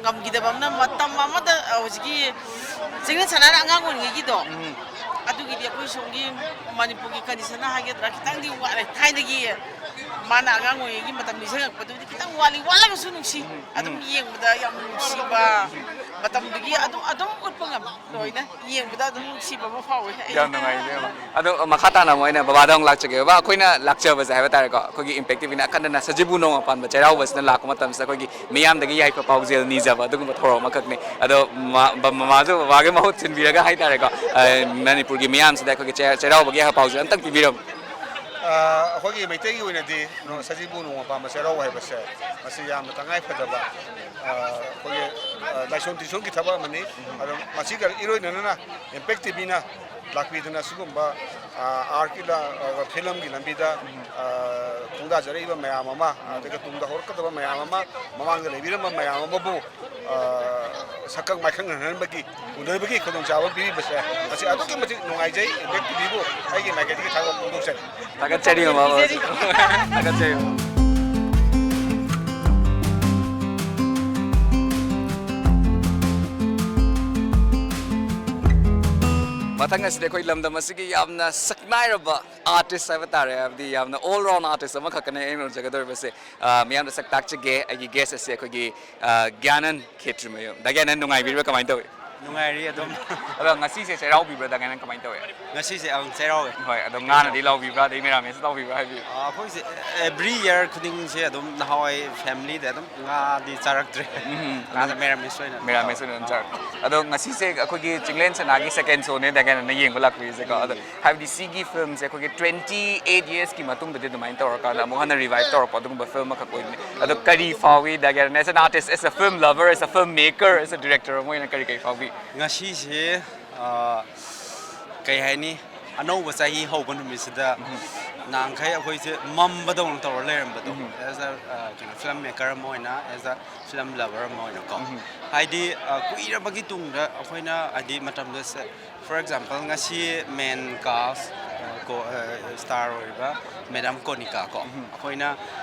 ꯉꯝꯈꯤꯗꯕ ꯑꯃꯅ, ꯃꯇꯝ ꯑꯃꯗ, ꯑ, ꯍꯧꯖꯤꯛꯀꯤ ꯆꯤꯡꯂꯦꯟ ꯁꯅꯥꯅ ꯑꯉꯥꯡ ꯑꯣꯏꯔꯤꯉꯩꯒꯤꯗꯣ, ꯎꯝ꯫ ꯑꯗꯨꯒꯤꯗꯤ ꯑꯩꯈꯣꯏ ꯁꯣꯝꯒꯤ ꯃꯅꯤꯄꯨꯔꯒꯤ condition ꯍꯥꯏꯒꯗ꯭ꯔꯥ, ꯈꯤꯇꯪꯗꯤ ꯋꯥꯠꯂꯦ꯫ ꯊꯥꯏꯅꯒꯤ ꯃꯥꯅ ꯑꯉꯥꯡ ꯑꯣꯏꯔꯤꯉꯩꯒꯤ ꯃꯇꯝ ꯅꯤꯡꯁꯤꯡꯉꯛꯄꯗꯨꯗꯤ ꯈꯤꯇꯪ ꯋꯥꯠꯂꯤ, ꯋꯥꯠꯂꯒꯁꯨ ꯅꯨꯡꯁꯤ꯫ ꯎꯝ꯫ ꯑꯗꯨꯝ ꯎꯝ꯫ ꯌꯦꯡꯕꯗ ꯌꯥꯝ ꯅꯨꯡꯁꯤꯕ, ꯃꯇꯝꯗꯨꯒꯤ ꯑꯗꯨꯝ ꯑꯗꯨꯝ ꯎꯠꯄ ꯉꯝꯃꯤ꯫ ꯂꯣꯏꯅ ꯌꯦꯡꯕꯗ ꯑꯗꯨꯝ ꯅꯨꯡꯁꯤꯕ ꯑꯃ ꯐꯥꯎꯋꯦ ꯑꯩ꯫ ꯌꯥꯝ ꯅꯨꯡꯉꯥꯏ, ꯏꯕꯦꯝꯃ꯫ ꯑꯗꯣ ꯃꯈꯥ ꯇꯥꯅ ꯑꯃꯨꯛ ꯑꯩꯅ ꯕꯕꯥꯗ ꯑꯃꯨꯛ ꯂꯥꯛꯆꯒꯦ꯫ ꯕꯕꯥ, ꯑꯩꯈꯣꯏꯅ ꯂꯥꯛꯆꯕꯁꯦ ꯍꯥꯏꯕ ꯇꯥꯔꯦꯀꯣ, ꯑꯩꯈꯣꯏꯒꯤ ꯏꯝꯄꯦꯛ ꯇꯤꯚꯤꯅ ꯑꯈꯟꯅꯅ ꯁꯖꯤꯕꯨ ꯅꯣꯡꯃ ꯄꯥꯟꯕ ꯆꯩꯔꯥꯎꯕꯁꯤꯅ ꯂꯥꯛꯄ ꯃꯇꯝꯁꯤꯗ ꯑꯩꯈꯣꯏꯒꯤ ꯃꯤꯌꯥꯝꯗꯒꯤ ꯌꯥꯏꯐ ꯄꯥꯎꯖꯦꯜ ꯅꯤꯖꯕ ꯑꯗꯨꯒꯨꯝꯕ ꯊꯧꯔꯝ ꯑꯃꯈꯛꯅꯤ꯫ ꯑꯗꯣ ꯃ-, ꯕ-, ꯃꯃꯥꯁꯨ ꯕꯕꯥꯒꯤ ꯃꯍꯨꯠ ꯁꯤꯟꯕꯤꯔꯒ ꯍꯥꯏ ꯇꯥꯔꯦꯀꯣ, ꯑ, ꯃꯅꯤꯄꯨꯔꯒꯤ ꯃꯤꯌꯥꯝꯁꯤꯗ ꯑꯩꯈꯣꯏꯒꯤ ꯆꯩ-, ꯆꯩꯔꯥꯎꯕꯒꯤ ꯌꯥꯏꯐ ꯄꯥꯎꯖꯦꯜ ꯑꯝꯇꯪ ꯄꯤꯕꯤꯔꯝꯃꯨ꯫ ꯑ, ꯑꯩꯈꯣꯏꯒꯤ ꯃꯩꯇꯩꯒꯤ ꯑꯣꯏꯅꯗꯤ ꯁꯖꯤꯕꯨ ꯅꯣꯡꯃ ꯄꯥꯟꯕ ꯆꯩꯔꯥꯎꯕ ꯍꯥꯏꯕꯁꯦ, ꯃꯁꯤ ꯌꯥꯝꯅ ꯇꯉꯥꯏ ꯐꯗꯕ, ꯑ, ꯑꯩꯈꯣꯏꯒꯤ, ꯑ, ꯂꯥꯏꯁꯣꯟ ꯇꯤꯁꯣꯟꯒꯤ ꯊꯕꯛ ꯑꯃꯅꯤ꯫ ꯑꯗꯣ ꯃꯁꯤꯒ ꯏꯔꯣꯏꯅꯅ ꯏꯝꯄꯦꯛ ꯇꯤꯚꯤꯅ ꯂꯥꯛꯄꯤꯗꯅ ꯁꯤꯒꯨꯝꯕ, ꯑ, ꯑꯥꯔꯠꯀꯤ ꯂ-, ꯑ, ꯐꯤꯂꯝꯒꯤ ꯂꯝꯕꯤꯗ, ꯑ, ꯈꯣꯡꯗꯥꯖꯔꯛꯏꯕ ꯃꯌꯥꯝ ꯑꯃ, ꯑꯗꯨꯒ ꯇꯨꯡꯗ ꯍꯧꯔꯛꯀꯗꯕ ꯃꯌꯥꯝ ꯑꯃ, ꯃꯃꯥꯡꯗ ꯂꯩꯕꯤꯔꯝꯕ ꯃꯌꯥꯝ ꯑꯃꯕꯨ, ꯑ, ꯁꯛꯈꯪ ꯃꯥꯏꯈꯪꯅꯍꯟꯕꯒꯤ, ꯎꯅꯕꯒꯤ ꯈꯨꯗꯣꯡꯆꯥꯕ ꯄꯤꯕꯤꯕꯁꯦ, ꯃꯁꯤ ꯑꯗꯨꯛꯀꯤ ꯃꯇꯤꯛ ꯅꯨꯡꯉꯥꯏꯖꯩ꯫ ꯏꯝꯄꯦꯛ ꯇꯤꯚꯤꯕꯨ ꯑꯩꯒꯤ ꯃꯥꯏꯀꯩꯗꯒꯤ ꯊꯥꯒꯠꯄ ꯐꯣꯡꯗꯣꯛꯆꯔꯤ꯫ ꯊꯥꯒꯠꯆꯔꯤ, ꯃꯃꯥ ꯕꯕꯥꯁꯨ꯫ ꯊꯥꯒꯠꯆꯔꯤ꯫ ꯃꯊꯪ ꯑꯁꯤꯗꯤ ꯑꯩꯈꯣꯏ ꯂꯝꯗꯝ ꯑꯁꯤꯒꯤ ꯌꯥꯝꯅ ꯁꯛꯅꯥꯏꯔꯕ ꯑꯥꯔꯇꯤꯁ ꯍꯥꯏꯕ ꯇꯥꯔꯦ, ꯍꯥꯏꯕꯗꯤ ꯌꯥꯝꯅ ꯑꯣꯜ ꯔꯥꯎꯟ ꯑꯥꯔꯇꯤꯁ ꯑꯃꯈꯛꯀꯅꯦ ꯑꯩꯅ ꯎꯖꯒꯗꯧꯔꯤꯕꯁꯦ꯫ ꯑ, ꯃꯤꯌꯥꯝꯗ ꯁꯛ ꯇꯥꯛꯆꯒꯦ꯫ ꯑꯩꯒꯤ ꯒꯦꯁ ꯑꯁꯦ ꯑꯩꯈꯣꯏꯒꯤ, ꯑ, ꯒ꯭ꯌꯥꯅꯟ ꯈꯦꯇ꯭ꯔꯤꯃꯌꯨꯝ꯫ ꯗꯥ ꯒ꯭ꯌꯥꯅꯟ, ꯅꯨꯡꯉꯥꯏꯕꯤꯔꯤꯕ꯭ꯔꯥ? ꯀꯃꯥꯏꯅ ꯇꯧꯏ? ꯅꯨꯡꯉꯥꯏꯔꯤ ꯑꯗꯨꯝ꯫ ꯑꯗꯣ ꯉꯁꯤꯁꯦ ꯆꯩꯔꯥꯎꯕꯤꯕ꯭ꯔꯥ? ꯗꯥ ꯒ꯭ꯌꯥꯅꯟ, ꯀꯃꯥꯏꯅ ꯇꯧꯏ? ꯉꯁꯤꯁꯦ ꯑꯪ ꯆꯩꯔꯥꯎꯋꯦ꯫ ꯍꯣꯏ, ꯑꯗꯣ ꯉꯥꯅꯗꯤ ꯂꯥꯎꯕꯤꯕ꯭ꯔꯥ, ꯑꯗꯩ ꯃꯦꯔꯥꯃꯦꯁ ꯇꯧꯕꯤꯕ꯭ꯔꯥ ꯍꯥꯏꯕꯗꯤ? ꯑ, ꯑꯩꯈꯣꯏꯁꯦ ꯑꯦꯕ꯭ꯔꯤ ꯌꯔ ꯈꯨꯗꯤꯡꯁꯦ ꯑꯗꯨꯝ ꯅꯍꯥꯟꯋꯥꯏ ꯐꯦꯃꯤꯂꯤꯗ ꯑꯗꯨꯝ ꯉꯥꯗꯤ ꯆꯥꯔꯛꯇ꯭ꯔꯦ꯫ ꯎꯝ꯫ ꯉꯥꯗ ꯃꯦꯔꯥꯃꯦꯁ ꯑꯣꯏꯅ ꯃꯦꯔꯥꯃꯦꯁ ꯑꯣꯏꯅ ꯑꯗꯨꯝ ꯆꯥꯔꯛꯄ꯫ ꯑꯗꯣ ꯉꯁꯤꯁꯦ ꯑꯩꯈꯣꯏꯒꯤ ꯆꯤꯡꯂꯦꯟ ꯁꯅꯥꯒꯤ ꯁꯦꯀꯦꯟ ꯁꯣꯅꯦ ꯗꯥ ꯒ꯭ꯌꯥꯅꯟꯅ ꯌꯦꯡꯕ ꯂꯥꯛꯄꯤꯔꯤꯁꯦꯀꯣ꯫ ꯑꯗꯣ ꯎꯝ꯫ ꯍꯥꯏꯕꯗꯤ ꯁꯤꯒꯤ ꯐꯤꯂꯝꯁꯦ ꯑꯩꯈꯣꯏꯒꯤ twenty eight yearsꯀꯤ ꯃꯇꯨꯡꯗꯗꯤ ꯑꯗꯨꯃꯥꯏꯅ ꯇꯧꯔꯀꯥꯟꯗ ꯑꯃꯨꯛ ꯍꯟꯅ ꯔꯤꯚꯥꯏꯚ ꯇꯧꯔꯛꯄ ꯑꯗꯨꯒꯨꯝꯕ ꯐꯤꯂꯝ ꯑꯃꯈꯛ ꯑꯣꯏꯕꯅꯤ꯫ ꯑꯗꯣ ꯀꯔꯤ ꯐꯥꯎꯏ ꯗꯥ ꯒ꯭ꯌꯥꯅꯟ, as an artist, as a film lover, as a film maker, as a director ꯑꯃ ꯑꯣꯏꯅ ꯀꯔꯤ ꯀꯔꯤ ꯐꯥꯎꯕꯤ? ꯉꯁꯤꯁꯦ, ꯑ, ꯀꯩ ꯍꯥꯏꯅꯤ, ꯑꯅꯧꯕ ꯆꯍꯤ ꯍꯧꯕ ꯅꯨꯃꯤꯠꯁꯤꯗ ꯎꯝ꯫ ꯅꯍꯥꯟꯈꯩ ꯑꯩꯈꯣꯏꯁꯦ ꯃꯝꯕꯗꯧꯅ ꯇꯧꯔ ꯂꯩꯔꯝꯕꯗꯣ, ꯎꯝ꯫ As a, ꯑ, ꯀꯩꯅꯣ, ꯐꯤꯂꯝ ꯃꯦꯀꯔ ꯑꯃ ꯑꯣꯏꯅ, as a ꯐꯤꯂꯝ ꯂꯚꯔ ꯑꯃ ꯑꯣꯏꯅꯀꯣ꯫ ꯎꯝ꯫ ꯍꯥꯏꯗꯤ, ꯑ, ꯀꯨꯏꯔꯕꯒꯤ ꯇꯨꯡꯗ ꯑꯩꯈꯣꯏꯅ, ꯍꯥꯏꯗꯤ, ꯃꯇꯝꯗ ꯁꯦ-, for example, ꯉꯁꯤ ꯃꯦꯟ ꯀꯥꯁ, ꯑ, ꯀꯣ-, ꯑ, ꯁ꯭ꯇꯥꯔ ꯑꯣꯏꯔꯤꯕ ꯃꯦꯗꯥꯝ ꯀꯣꯅꯤꯀꯥ ꯀꯣ, ꯎꯝ꯫ ꯑꯩꯈꯣꯏꯅ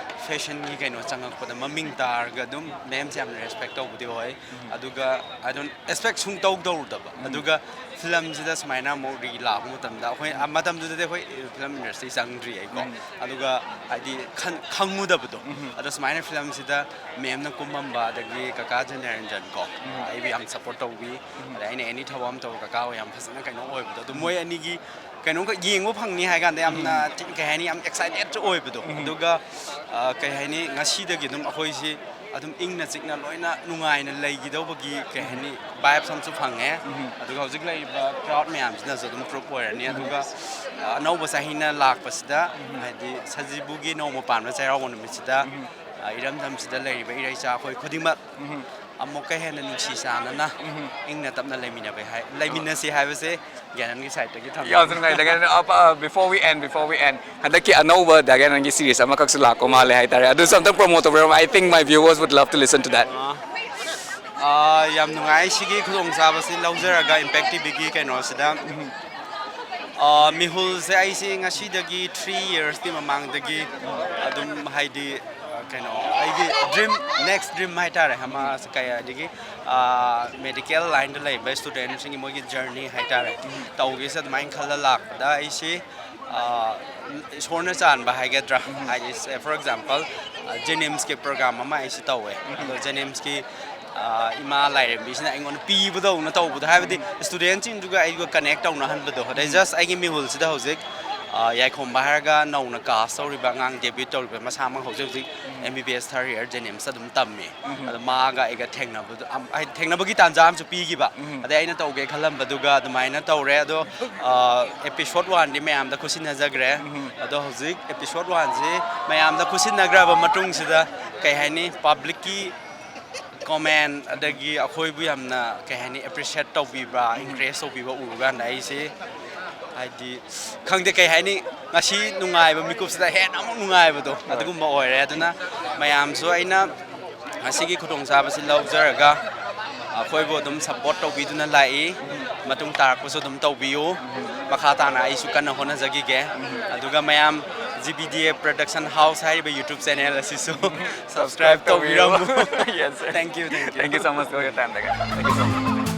ꯐꯦꯁꯟꯒꯤ ꯀꯩꯅꯣ ꯆꯪꯉꯛꯄꯗ ꯃꯃꯤꯡ ꯇꯥꯔꯒ ꯑꯗꯨꯝ ꯃꯦꯝꯁꯦ ꯌꯥꯝꯅ ꯔꯦꯁꯄꯦꯛ ꯇꯧꯕꯗꯤ ꯑꯣꯏ꯫ ꯑꯗꯨꯒ ꯑꯗꯨꯝ ꯑꯦꯛꯁꯄꯦꯛ ꯁꯨꯡ ꯇꯧ ꯇꯧꯔꯨꯗꯕ꯫ ꯑꯗꯨꯒ ꯐꯤꯂꯝꯁꯤꯗ ꯁꯨꯃꯥꯏꯅ ꯑꯃꯨꯛ ꯔꯤ ꯂꯥꯛꯄ ꯃꯇꯝꯗ ꯑꯩꯈꯣꯏ, ꯃꯇꯝꯗꯨꯗꯗꯤ ꯑꯩꯈꯣꯏ ꯐꯤꯂꯝ ꯏꯟꯗꯁꯇ꯭ꯔꯤ ꯆꯪꯗ꯭ꯔꯤ ꯑꯩꯀꯣ꯫ ꯑꯗꯨꯒ ꯍꯥꯏꯗꯤ ꯈꯪ- ꯈꯪꯉꯨꯗꯕꯗꯣ꯫ ꯑꯗꯣ ꯁꯨꯃꯥꯏꯅ ꯐꯤꯂꯝꯁꯤꯗ ꯃꯦꯝꯅ ꯀꯨꯝꯃꯝꯕ, ꯑꯗꯒꯤ ꯀꯀꯥ ꯖꯦꯅꯦꯔꯦꯟꯖꯟ ꯀꯣ, ꯑꯩꯕꯨ ꯌꯥꯝ ꯁꯞꯄꯣꯔꯠ ꯇꯧꯕꯤ꯫ ꯑꯗ ꯑꯩꯅ ꯑꯦꯅꯤ ꯊꯕꯛ ꯑꯃ ꯇꯧꯕ ꯀꯀꯥ ꯍꯣꯏ ꯌꯥꯝ ꯐꯖꯅ ꯀꯩꯅꯣ ꯑꯣꯏꯕꯗꯣ, ꯑꯗꯨ ꯃꯣꯏ ꯑꯅꯤꯒꯤ ꯀꯩꯅꯣꯝꯈꯛ ꯌꯦꯡꯕ ꯐꯪꯅꯤ ꯍꯥꯏ ꯀꯥꯟꯗ ꯌꯥꯝꯅ ꯊꯤ- ꯀꯩ ꯍꯥꯏꯅꯤ, ꯌꯥꯝ ꯑꯦꯛꯁꯥꯏꯇꯦꯠꯁꯨ ꯑꯣꯏꯕꯗꯣ꯫ ꯑꯗꯨꯒ ꯑ, ꯀꯩ ꯍꯥꯏꯅꯤ, ꯉꯁꯤꯗꯒꯤ ꯑꯗꯨꯝ ꯑꯩꯈꯣꯏꯁꯤ ꯑꯗꯨꯝ ꯏꯪꯅ ꯆꯤꯛꯅ ꯂꯣꯏꯅ ꯅꯨꯡꯉꯥꯏꯅ ꯂꯩꯈꯤꯗꯧꯕꯒꯤ ꯀꯩ ꯍꯥꯏꯅꯤ, ꯚꯥꯏꯞꯁ ꯑꯃꯁꯨ ꯐꯪꯉꯦ꯫ ꯑꯗꯨꯒ ꯍꯧꯖꯤꯛ ꯂꯩꯔꯤꯕ ꯀ꯭ꯔꯥꯎꯗ ꯃꯌꯥꯝꯁꯤꯅꯁꯨ ꯑꯗꯨꯝ ꯄ꯭ꯔꯨꯞ ꯑꯣꯏꯔꯅꯤ꯫ ꯑꯗꯨꯒ ꯑ, ꯑꯅꯧꯕ ꯆꯍꯤꯅ ꯂꯥꯛꯄꯁꯤꯗ, ꯍꯥꯏꯗꯤ ꯁꯖꯤꯕꯨꯒꯤ ꯅꯣꯡꯃ ꯄꯥꯟꯕ ꯆꯩꯔꯥꯎꯕ ꯅꯨꯃꯤꯠꯁꯤꯗ, ꯑ, ꯏꯔꯝꯗꯝꯁꯤꯗ ꯂꯩꯔꯤꯕ ꯏꯔꯩꯆꯥ ꯑꯩꯈꯣꯏ ꯈꯨꯗꯤꯡꯃꯛ ꯑꯃꯨꯛꯀ ꯍꯦꯟꯅ ꯅꯨꯡꯁꯤ ꯆꯥꯟꯅꯅ ꯏꯪꯅ ꯇꯞꯅ ꯂꯩꯃꯤꯟꯅꯕ ꯍꯥꯏ-, ꯂꯩꯃꯤꯟꯅꯁꯤ ꯍꯥꯏꯕꯁꯦ ꯒ꯭ꯌꯥꯅꯟꯒꯤ ꯁꯥꯏꯠꯇꯒꯤ ꯊꯝꯖꯒꯦ꯫ ꯌꯥꯝ ꯅꯨꯡꯉꯥꯏ, ꯗꯥ ꯒ꯭ꯌꯥꯅꯟ꯫ ꯑ, ꯑ, before we end, before we end, ꯍꯟꯗꯛꯀꯤ ꯑꯅꯧꯕ ꯗꯥ ꯒ꯭ꯌꯥꯅꯟꯒꯤ ꯁꯤꯔꯤꯁ ꯑꯃꯈꯛꯁꯨ ꯂꯥꯛꯄ ꯃꯥꯜꯂꯦ ꯍꯥꯏꯇꯥꯔꯦ, ꯑꯗꯨꯁꯨ ꯑꯝꯇꯪ ꯄ꯭ꯔꯣꯃꯣꯠ ꯇꯧꯕꯤꯔꯝꯃꯣ꯫ I think my viewers would love to listen to that. ꯑ, ꯌꯥꯝ ꯅꯨꯡꯉꯥꯏ꯫ ꯁꯤꯒꯤ ꯈꯨꯗꯣꯡꯆꯥꯕꯁꯤ ꯂꯧꯖꯔꯒ ꯏꯝꯄꯦꯛ ꯇꯤꯚꯤꯒꯤ ꯀꯩꯅꯣꯁꯤꯗ, ꯑ, ꯃꯤꯍꯨꯜꯁꯦ ꯑꯩꯁꯤ ꯉꯁꯤꯗꯒꯤ ꯊ꯭ꯔꯤ ꯌꯔꯁꯀꯤ ꯃꯃꯥꯡꯗꯒꯤ ꯑꯗꯨꯝ, ꯍꯥꯏꯗꯤ, ꯑ, ꯀꯩꯅꯣ, ꯑꯩꯒꯤ ꯗ꯭ꯔꯤꯝ, ꯅꯦꯛꯁ ꯗ꯭ꯔꯤꯝ ꯍꯥꯏꯇꯥꯔꯦ, ꯑꯃ ꯀꯩ, ꯑꯗꯒꯤ ꯃꯦꯗꯤꯀꯦꯜ ꯂꯥꯏꯟꯗ ꯂꯩꯕ ꯁ꯭ꯇꯨꯗꯦꯟꯁꯤꯡꯒꯤ ꯃꯣꯏꯒꯤ ꯖꯔꯅꯤ ꯍꯥꯏꯇꯥꯔꯦ, ꯇꯧꯒꯦꯁꯦ ꯑꯗꯨꯃꯥꯏꯅ ꯈꯜꯂ ꯂꯥꯛꯄꯗ ꯑꯩꯁꯤ, ꯑ, ꯏꯁꯣꯔꯅ ꯆꯥꯟꯕ ꯍꯥꯏꯒꯗ꯭ꯔꯥ, ꯍꯥꯏꯗꯤ, for example, ꯖꯦꯅꯤꯝꯁꯀꯤ ꯄ꯭ꯔꯣꯒ꯭ꯔꯥꯝ ꯑꯃ ꯑꯩꯁꯤ ꯇꯧꯋꯦ꯫ ꯑꯗꯣ ꯖꯦꯅꯤꯝꯁꯀꯤ, ꯑ, ꯏꯃꯥ ꯂꯥꯏꯔꯦꯝꯕꯤꯁꯤꯅ ꯑꯩꯉꯣꯟꯗ ꯄꯤꯕꯗꯧꯅ ꯇꯧꯕꯗꯣ, ꯍꯥꯏꯕꯗꯤ ꯁ꯭ꯇꯨꯗꯦꯟꯁꯤꯡꯗꯨꯒ ꯑꯩꯒ ꯀꯅꯦꯛ ꯇꯧꯅꯍꯟꯕꯗꯣ, ꯑꯗꯩ ꯖꯁ ꯑꯩꯒꯤ ꯃꯤꯍꯨꯜꯁꯤꯗ ꯍꯧꯖꯤꯛ, ꯑ, ꯌꯥꯏꯈꯣꯝꯕ ꯍꯥꯏꯔꯒ ꯅꯧꯅ ꯀꯥꯁ ꯇꯧꯔꯤꯕ ꯑꯉꯥꯡ, ꯗꯦꯕ꯭ꯌꯨꯠ ꯇꯧꯔꯤꯕ, ꯃꯁꯥꯃꯛ ꯍꯧꯖꯤꯛ ꯍꯧꯖꯤꯛ ꯑꯦꯝ ꯕꯤ ꯕꯤ ꯑꯦꯁ ꯊꯥꯔꯠ ꯏꯌꯔ ꯖꯦꯅꯤꯝꯁꯇ ꯑꯗꯨꯝ ꯇꯝꯃꯤ꯫ ꯑꯗꯣ ꯃꯥꯒ ꯑꯩꯒ ꯊꯦꯡꯅꯕꯗꯣ, ꯑꯝ, ꯍꯥꯏꯗꯤ ꯊꯦꯡꯅꯕꯒꯤ ꯇꯥꯟꯖꯥ ꯑꯃꯁꯨ ꯄꯤꯈꯤꯕ꯫ ꯑꯗꯩ ꯑꯩꯅ ꯇꯧꯒꯦ ꯈꯜꯂꯝꯕꯗꯨꯒ ꯑꯗꯨꯃꯥꯏꯅ ꯇꯧꯔꯦ꯫ ꯑꯗꯣ, ꯑ, ꯑꯦꯄꯤꯁꯣꯠ ꯋꯥꯟꯗꯤ ꯃꯌꯥꯝꯗ ꯈꯨꯠꯁꯤꯟꯅꯖꯈ꯭ꯔꯦ꯫ ꯑꯗꯣ ꯍꯧꯖꯤꯛ ꯑꯦꯄꯤꯁꯣꯠ ꯋꯥꯟꯁꯤ ꯃꯌꯥꯝꯗ ꯈꯨꯠꯁꯤꯟꯅꯈ꯭ꯔꯕ ꯃꯇꯨꯡꯁꯤꯗ, ꯀꯩ ꯍꯥꯏꯅꯤ, ꯄꯕ꯭ꯂꯤꯛꯀꯤ ꯀꯣꯃꯦꯟ, ꯑꯗꯒꯤ ꯑꯩꯈꯣꯏꯕꯨ ꯌꯥꯝꯅ, ꯀꯩ ꯍꯥꯏꯅꯤ, ꯑꯦꯄ꯭ꯔꯤꯁꯤꯌꯦꯠ ꯇꯧꯕꯤꯕ, ꯏꯟꯀꯔꯦꯖ ꯇꯧꯕꯤꯕ ꯎꯕ ꯀꯥꯟꯗ ꯑꯩꯁꯦ, ꯍꯥꯏꯗꯤ, ꯈꯪꯗꯦ, ꯀꯩ ꯍꯥꯏꯅꯤ, ꯉꯁꯤ ꯅꯨꯡꯉꯥꯏꯕ ꯃꯤꯀꯨꯞꯁꯤꯗ ꯍꯦꯟꯅ ꯑꯃꯨꯛ ꯅꯨꯡꯉꯥꯏꯕꯗꯣ ꯑꯗꯨꯒꯨꯝꯕ ꯑꯣꯏꯔꯦ꯫ ꯑꯗꯨꯅ ꯃꯌꯥꯝꯁꯨ ꯑꯩꯅ ꯉꯁꯤꯒꯤ ꯈꯨꯗꯣꯡꯆꯥꯕꯁꯤ ꯂꯧꯖꯔꯒ ꯑꯩꯈꯣꯏꯕꯨ ꯑꯗꯨꯝ ꯁꯞꯄꯣꯔꯠ ꯇꯧꯕꯤꯗꯨꯅ ꯂꯥꯛꯏ꯫ ꯃꯇꯨꯡ ꯇꯥꯔꯛꯄꯁꯨ ꯑꯗꯨꯝ ꯇꯧꯕꯤꯌꯨ꯫ ꯃꯈꯥ ꯇꯥꯅ ꯑꯩꯁꯨ ꯀꯟꯅ ꯍꯣꯠꯅꯖꯈꯤꯒꯦ꯫ ꯑꯗꯨꯒ ꯃꯌꯥꯝ G B D A Production House ꯍꯥꯏꯔꯤꯕ YouTube channel ꯑꯁꯤꯁꯨ subscribe ꯇꯧꯕꯤꯔꯝꯃꯨ꯫ Yes, sir. Thank you, thank you. Thank you so much for your time, Daga. Thank you so much.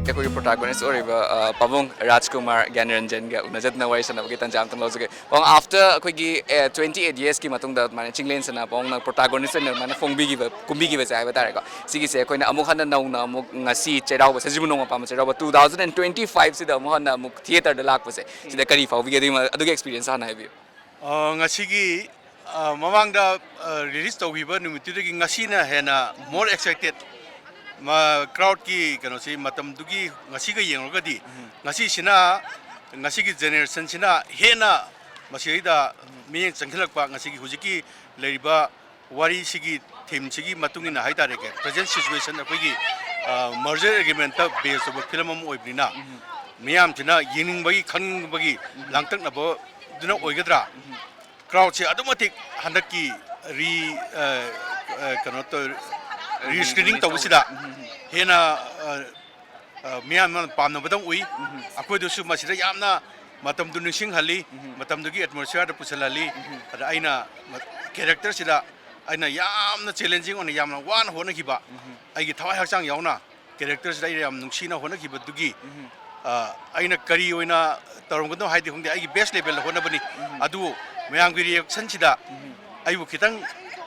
ꯑꯩꯈꯣꯏꯒꯤ protagonist ꯑꯣꯏꯔꯤꯕ, ꯑ, ꯄꯥꯕꯨꯡ ꯔꯥꯖꯀꯨꯃꯥꯔ ꯒ꯭ꯌꯥꯅꯔꯟꯖꯟꯒ ꯎꯅꯖꯗꯅ ꯋꯥꯔꯤ ꯁꯥꯟꯅꯕꯒꯤ ꯇꯥꯟꯖꯥ ꯑꯃꯇꯪ ꯂꯧꯖꯒꯦ꯫ ꯄꯥꯕꯨꯡ, after ꯑꯩꯈꯣꯏꯒꯤ, ꯑꯦ, twenty eight years ꯀꯤ ꯃꯇꯨꯡꯗ ꯑꯗꯨꯃꯥꯏꯅ ꯆꯤꯡꯂꯦꯟ ꯁꯅꯥ ꯄꯥꯕꯨꯡꯅ protagonist ꯑꯣꯏꯅ ꯑꯗꯨꯃꯥꯏꯅ ꯐꯣꯡꯕꯤꯈꯤꯕ, ꯀꯨꯝꯕꯤꯈꯤꯕꯁꯦ ꯍꯥꯏꯕ ꯇꯥꯔꯦꯀꯣ, ꯁꯤꯒꯤꯁꯦ ꯑꯩꯈꯣꯏꯅ ꯑꯃꯨꯛ ꯍꯟꯅ ꯅꯧꯅ ꯑꯃꯨꯛ ꯉꯁꯤ ꯆꯩꯔꯥꯎꯕ, ꯁꯖꯤꯕꯨ ꯅꯣꯡꯃ ꯄꯥꯟꯕ ꯆꯩꯔꯥꯎꯕ two thousand and twenty five ꯁꯤꯗ ꯑꯃꯨꯛ ꯍꯟꯅ ꯑꯃꯨꯛ theatre ꯗ ꯂꯥꯛꯄꯁꯦ, ꯁꯤꯗ ꯀꯔꯤ ꯐꯥꯎꯕꯤꯒꯦ? ꯑꯗꯨꯒꯤ ꯃ-, ꯑꯗꯨꯒꯤ experience ꯍꯥꯟꯅ ꯍꯥꯏꯕꯤꯌꯨ꯫ ꯑ, ꯉꯁꯤꯒꯤ, ꯑ, ꯃꯃꯥꯡꯗ, ꯑ, release ꯇꯧꯈꯤꯕ ꯅꯨꯃꯤꯠꯇꯨꯗꯒꯤ ꯉꯁꯤꯅ ꯍꯦꯟꯅ more excited꯫ ꯃ-, crowd ꯀꯤ ꯀꯩꯅꯣꯁꯤ ꯃꯇꯝꯗꯨꯒꯤ ꯉꯁꯤꯒ ꯌꯦꯡꯉꯨꯔꯒꯗꯤ, ꯎꯝ꯫ ꯉꯁꯤꯁꯤꯅ, ꯉꯁꯤꯒꯤ generation ꯁꯤꯅ ꯍꯦꯟꯅ ꯃꯁꯤꯗꯩꯗ ꯃꯤꯠꯌꯦꯡ ꯆꯪꯁꯤꯜꯂꯛꯄ, ꯉꯁꯤꯒꯤ ꯍꯧꯖꯤꯛꯀꯤ ꯂꯩꯔꯤꯕ ꯋꯥꯔꯤꯁꯤꯒꯤ theme ꯁꯤꯒꯤ ꯃꯇꯨꯡ ꯏꯟꯅ ꯍꯥꯏꯇꯥꯔꯦꯀꯣ, present situation ꯑꯩꯈꯣꯏꯒꯤ, ꯑ, merger agreement ꯇ base ꯇꯧꯕ film ꯑꯃ ꯑꯣꯏꯕꯅꯤꯅ, ꯎꯝ꯫ ꯃꯤꯌꯥꯝꯁꯤꯅ ꯌꯦꯡꯅꯤꯡꯕꯒꯤ, ꯈꯪꯅꯤꯡꯕꯒꯤ, ꯎꯝ꯫ ꯂꯥꯡꯇꯛꯅꯕꯗꯨꯅ ꯑꯣꯏꯒꯗ꯭ꯔꯥ? ꯎꯝ꯫ Crowd ꯁꯦ ꯑꯗꯨꯛ ꯃꯇꯤꯛ ꯍꯟꯗꯛꯀꯤ re-, ꯑ, ꯑ, ꯀꯩꯅꯣ ꯇꯧ-, re-screening ꯇꯧꯕꯁꯤꯗ ꯎꯝ, ꯎꯝ, ꯎꯝ꯫ ꯍꯦꯟꯅ, ꯑ, ꯑ, ꯃꯤꯌꯥꯝꯅ ꯄꯥꯝꯅꯕꯗꯧ ꯎꯏ꯫ ꯎꯝ꯫ ꯑꯩꯈꯣꯏꯗꯁꯨ ꯃꯁꯤꯗ ꯌꯥꯝꯅ ꯃꯇꯝꯗꯨ ꯅꯤꯡꯁꯤꯡꯍꯜꯂꯤ, ꯎꯝ꯫ ꯃꯇꯝꯗꯨꯒꯤ atmosphere ꯗ ꯄꯨꯁꯤꯜꯍꯜꯂꯤ꯫ ꯎꯝ꯫ ꯑꯗ ꯑꯩꯅ ꯃ-, character ꯁꯤꯗ ꯑꯩꯅ ꯌꯥꯝꯅ challenging ꯑꯣꯏꯅ ꯌꯥꯝꯅ ꯋꯥꯅ ꯍꯣꯠꯅꯈꯤꯕ, ꯎꯝ꯫ ꯑꯩꯒꯤ ꯊꯋꯥꯏ ꯍꯛꯆꯥꯡ ꯌꯥꯎꯅ character ꯁꯤꯗ ꯑꯩꯅ ꯌꯥꯝ ꯅꯨꯡꯁꯤꯅ ꯍꯣꯠꯅꯈꯤꯕꯗꯨꯒꯤ, ꯎꯝ꯫ ꯑ, ꯑꯩꯅ ꯀꯔꯤ ꯑꯣꯏꯅ ꯇꯧꯔꯝꯒꯗꯕꯅꯣ ꯍꯥꯏꯗꯤ ꯈꯪꯗꯦ, ꯑꯩꯒꯤ best level ꯗ ꯍꯣꯠꯅꯕꯅꯤ꯫ ꯎꯝ꯫ ꯑꯗꯨꯕꯨ ꯃꯌꯥꯝꯒꯤ reaction ꯁꯤꯗ ꯎꯝ꯫ ꯑꯩꯕꯨ ꯈꯤꯇꯪ